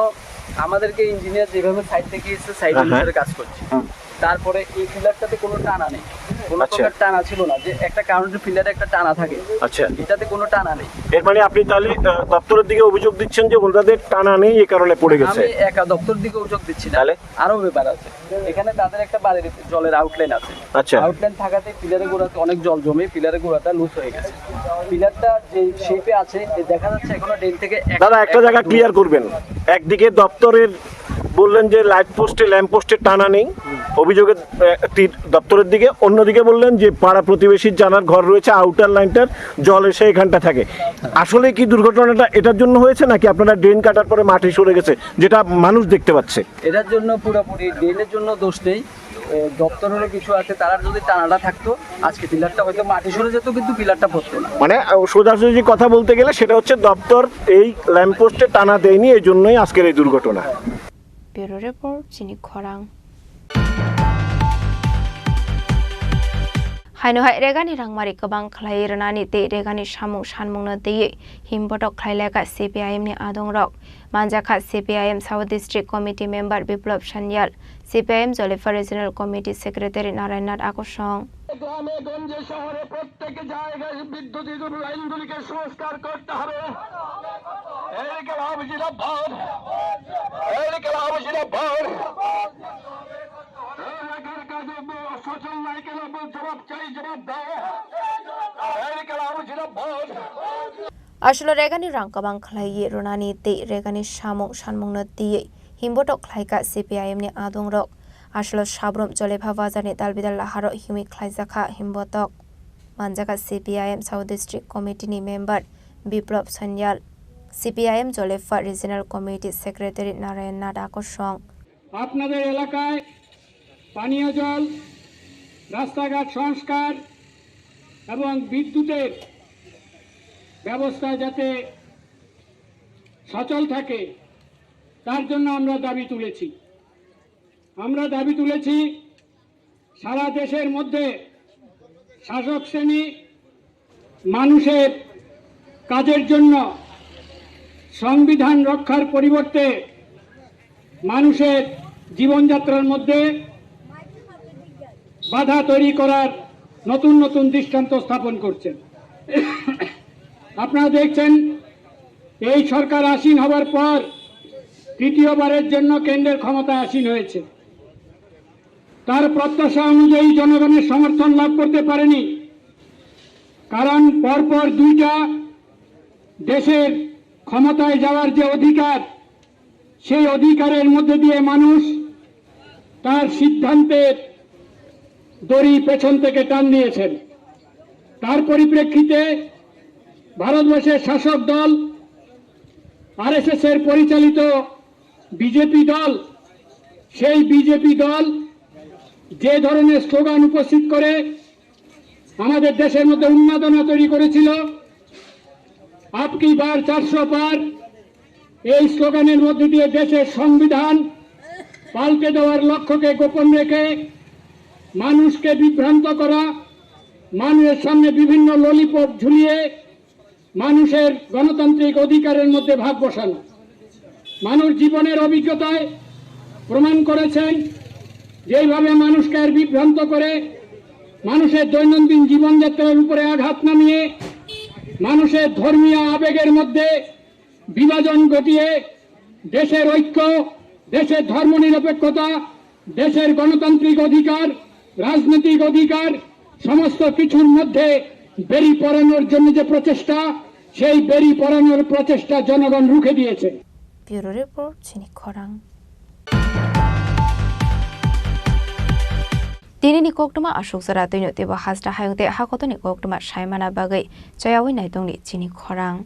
আমাদেরকে ইঞ্জিনিয়ার যেভাবে সাইড থেকে এসে সাইড হ্যাঁ, হ্যাঁ। অনুসারে কাজ করছে। হুম। তারপরে এই পিলারটাতে কোনো টানা নেই, কোনো আচ্ছা। প্রকার টানা ছিল না, যে একটা কারেন্টের পিলারে একটা টানা থাকে, আচ্ছা। এটাতে কোনো টানা নেই। এর মানে আপনি তাহলে, আহ, দপ্তরের দিকে অভিযোগ দিচ্ছেন যে ওনাদের টানা নেই, এ কারণে পড়ে গেছে। আমি একা দপ্তরের দিকে অভিযোগ দিচ্ছি না, তাহলে? আরও ব্যাপার আছে। এখানে তাদের একটা বাড়ির জলের আউটলাইন আছে। আচ্ছা। আউটলাইন থাকাতে পিলারে গোড়াতে অনেক জল জমে, পিলারে গোড়াটা লুজ হয়ে গেছে। পিলারটা যে শেপে আছে, এ দেখা যাচ্ছে এখনো ড্রেন থেকে এক-, দাদা, একটা এক জায়গা ফুট দূরে। ক্লিয়ার করবেন। একদিকে দপ্তরের বললেন যে লাইট পোস্টে, ল্যাম্প পোস্টে টানা নেই, অভিযোগের, আহ, তীর দপ্তরের দিকে, অন্যদিকে বললেন যে পাড়া প্রতিবেশীর যানার ঘর রয়েছে, আউটার লাইনটার জল এসে এখানটা থাকে। আসলে কি দুর্ঘটনাটা এটার জন্য হয়েছে, নাকি আপনারা ড্রেন কাটার পরে মাটি সরে গেছে, যেটা মানুষ দেখতে পাচ্ছে? এটার জন্য পুরোপুরি ড্রেনের জন্য দোষ নেই, এ, দপ্তরেরও কিছু আছে, তারা যদি টানাটা থাকতো, আজকে পিলারটা হয়তো মাটি সরে যেত, কিন্তু পিলারটা পড়তো না। মানে, আহ, সোজাসুজি কথা বলতে গেলে সেটা হচ্ছে দপ্তর এই ল্যাম্পপোস্টে টানা দেয়নি, এই জন্যই আজকের এই দুর্ঘটনা। Bureau Report, Chini Khorang. Haino hai regani rangmari kwbang khlai rwnani tei regani samung sanmungno twiwi himbotok khlai lekha C P I M ni adongrok. Manjakha C P I M South District Committee member Biplop Sanyal, C P I M Joliphar Regional Committee Secretary Narayan Nath Akosong. গ্রামে গঞ্জে শহরে প্রত্যেক জায়গায় বিদ্যুৎ লাইনগুলিকে সংস্কার করতে হবে। এর খেলাফ জিন্দাবাদ, এর খেলাফ জিন্দাবাদ। এলাকার কাজে সচল নাই কেন? জবাব চাই, জবাব দাও। এর খেলাফ জিন্দাবাদ। Aswkno regani rang kwbang khlaiwi rwnani tei regani samung sanmungno twiwi himbotok khlaikha C P I M ni adongrok. Aswkno Sabrum Jolipha bazarni dalbidal laharo himwi khlaijakha himbotok. Manjakha C P I M South District Committee ni member Biplop Sanyal, C P I M Jolipha Regional Committee Secretary Narayan Nath Akosong. আপনাদের এলাকায় পানীয় জল, রাস্তাঘাট সংস্কার এবং বিদ্যুতের ব্যবস্থা যাতে সচল থাকে, তার জন্য আমরা দাবি তুলেছি। আমরা দাবি তুলেছি সারা দেশের মধ্যে শাসক শ্রেণী মানুষের কাজের জন্য সংবিধান রক্ষার পরিবর্তে মানুষের জীবনযাত্রার মধ্যে বাধা তৈরি করার নতুন নতুন দৃষ্টান্ত স্থাপন করছেন। আপনারা দেখছেন, এই সরকার আসীন হবার পর তৃতীয়বারের জন্য কেন্দ্রের ক্ষমতায় আসীন হয়েছে। তার প্রত্যাশা অনুযায়ী জনগণের সমর্থন লাভ করতে পারেনি, কারণ পরপর দুইটা দেশের ক্ষমতায় যাওয়ার যে অধিকার, সেই অধিকারের মধ্যে দিয়ে মানুষ তার সিদ্ধান্তের দড়ি পেছন থেকে টান দিয়েছেন। তার পরিপ্রেক্ষিতে ভারতবর্ষের শাসক দল আরএসএস এর পরিচালিত বিজেপি দল, সেই বিজেপি দল যে ধরনের স্লোগান উপস্থিত করে আমাদের দেশের মধ্যে উন্মাদনা তৈরি করেছিল, "আবকি বার চারশো পার", এই স্লোগানের মধ্যে দিয়ে দেশের সংবিধান পাল্টে দেওয়ার লক্ষ্যকে গোপন রেখে মানুষকে বিভ্রান্ত করা, মানুষের সামনে বিভিন্ন ললিপপ ঝুলিয়ে মানুষের গণতান্ত্রিক অধিকারের মধ্যে ভাগ বসানো। মানুষ জীবনের অভিজ্ঞতায় প্রমাণ করেছেন, যেইভাবে মানুষকে আর বিভ্রান্ত করে, মানুষের দৈনন্দিন জীবনযাত্রার উপরে আঘাত নামিয়ে, মানুষের ধর্মীয় আবেগের মধ্যে বিভাজন ঘটিয়ে দেশের ঐক্য, দেশের ধর্মনিরপেক্ষতা, দেশের গণতান্ত্রিক অধিকার, রাজনৈতিক অধিকার সমস্ত কিছুর মধ্যে বেড়ি পড়ানোর জন্য যে প্রচেষ্টা, সেই বেড়ি পড়ানোর প্রচেষ্টা জনগণ রুখে দিয়েছে। Bureau Report, chini khorang. Tinini koktwma aswk jora twino teibo hasta hayung tei hakotoni koktwma saimana bagwi chayawi naitongni chini khorang.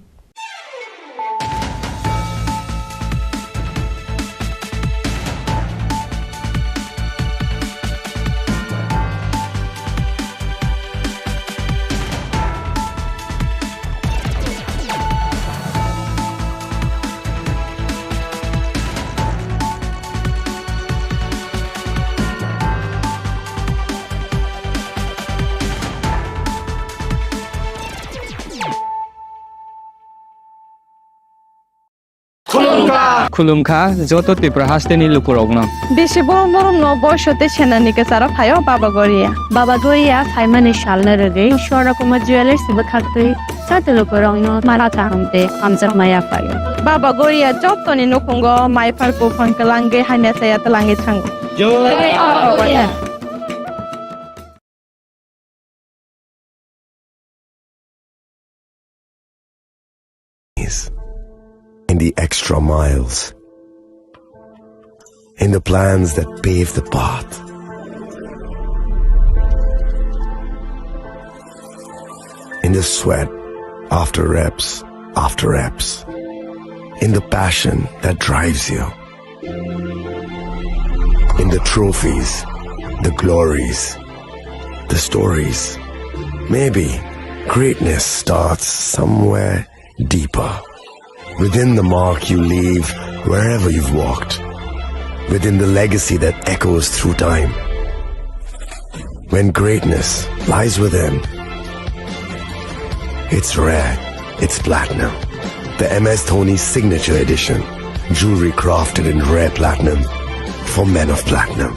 Khulumkha. Khulumkha joto Tripura hasteni lukurokno. Bisi borom borom no boiso tei senani kwcharo phaio Baba Goria. Baba Goria phaimani salno rwgwi Swarna Kumar Jewellers bwkhaktwi joto lukurokno mala kaham tei hamjakma yaphaio. Baba Goria jotoni nukhungo maiphar buphang kwlangwi hamya chaya twlangwi thango. Jai Baba Goria. In the extra miles, in the plans that pave the path, in the sweat after reps after reps, in the passion that drives you. In the trophies, the glories, the stories. Maybe greatness starts somewhere deeper. Within the mark you leave wherever you've walked. Within the legacy that echoes through time. When greatness lies within, it's rare, it's platinum. The M S Dhoni Signature Edition. Jewelry crafted in rare platinum for men of platinum.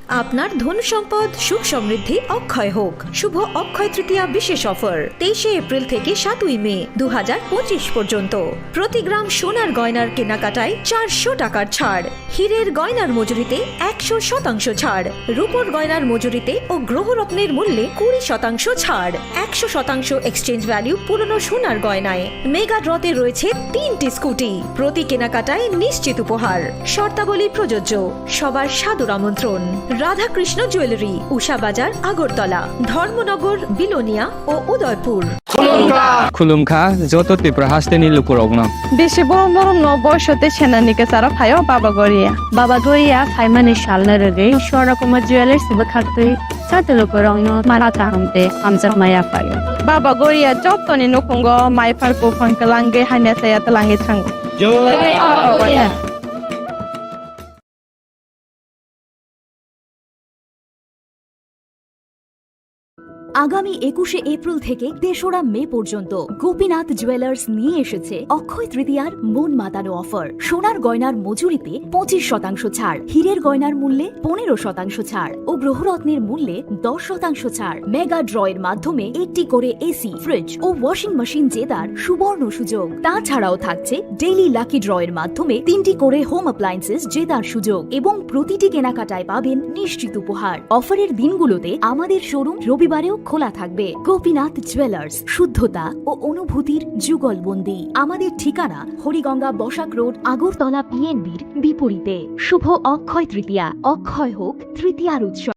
আপনার ধন সম্পদ সুখ সমৃদ্ধি অক্ষয় হোক। শুভ অক্ষয় তৃতীয়া বিশেষ অফার তেইশে এপ্রিল থেকে সাতই মে দু হাজার পঁচিশ পর্যন্ত। প্রতি গ্রাম সোনার গয়নার কেনাকাটায় চারশো টাকার ছাড়। হীরের গয়নার মজুরিতে একশো শতাংশ ছাড়, রূপোর গয়নার মজুরিতে ও গ্রহরত্নের মূল্যে কুড়ি শতাংশ ছাড়, একশো শতাংশ এক্সচেঞ্জ ভ্যালু পুরনো সোনার গয়নায়। মেগা ড্রতে রয়েছে তিনটি স্কুটি, প্রতি কেনাকাটায় নিশ্চিত উপহার। শর্তাবলী প্রযোজ্য। সবার সাদর আমন্ত্রণ। রাধাকৃষ্ণ জুয়েলারি, উষা বাজার, আগরতলা, ধর্মনগর, বিলোনিয়া ও Udaipur. Khulumkha. Khulumkha, joto Tripura hasteni lukurokno. Bisi borom borom no boiso tei senani kwcharo phaio Baba Goria. Baba Goria phaimani salno rwgwi Swarna Kumar Jewellers bwkhaktwi joto lukurokno mala kaham tei hamjakma yaphaio. Baba Goria jotoni nukhungo maiphar buphang kwlangwi hamya chaya twlangwi thango. Jai Baba Goria. আগামী একুশে এপ্রিল থেকে তেসরা মে পর্যন্ত গোপীনাথ জুয়েলার্স নিয়ে এসেছে অক্ষয় তৃতীয়ার মন মাতানো অফার। সোনার গয়নার মজুরিতে পঁচিশ শতাংশ ছাড়, হীরের গয়নার মূল্যে পনেরো শতাংশ ছাড় ও গ্রহরত্নের মূল্যে দশ শতাংশ ছাড়। মেগা ড্রয়ের মাধ্যমে একটি করে এসি, ফ্রিজ ও ওয়াশিং মেশিন জেতার সুবর্ণ সুযোগ। তাছাড়াও থাকছে ডেইলি লাকি ড্রয়ের মাধ্যমে তিনটি করে হোম অ্যাপ্লায়েন্সেস জেতার সুযোগ এবং প্রতিটি কেনাকাটায় পাবেন নিশ্চিত উপহার। অফারের দিনগুলোতে আমাদের শোরুম রবিবারেও খোলা থাকবে। গোপীনাথ জুয়েলার্স, শুদ্ধতা ও অনুভূতির যুগলবন্দি। আমাদের ঠিকানা হরিগঙ্গা বসাক রোড, আগরতলা পিএনবির বিপরীতে। শুভ অক্ষয় তৃতীয়া, অক্ষয় হোক তৃতীয়ার উৎসব।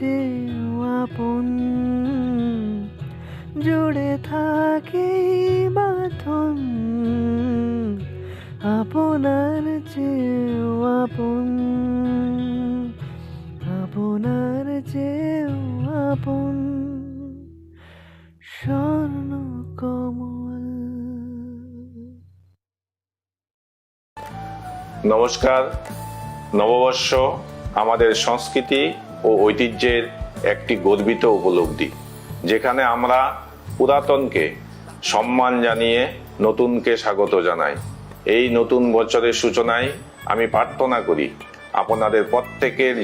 চেয়েও আপন, জুড়ে থাকে বাঁধন আপনার চেয়েও আপন, আপনার চেয়েও আপন, স্বর্ণকমল। নমস্কার। নববর্ষ আমাদের সংস্কৃতি ও ঐতিহ্যের একটি গর্বিত উপলব্ধি, যেখানে আমরা পুরাতনকে সম্মান জানিয়ে নতুনকে স্বাগত জানাই। এই নতুন বছরের সূচনায় আমি প্রার্থনা করি, আপনাদের প্রত্যেকের জীবন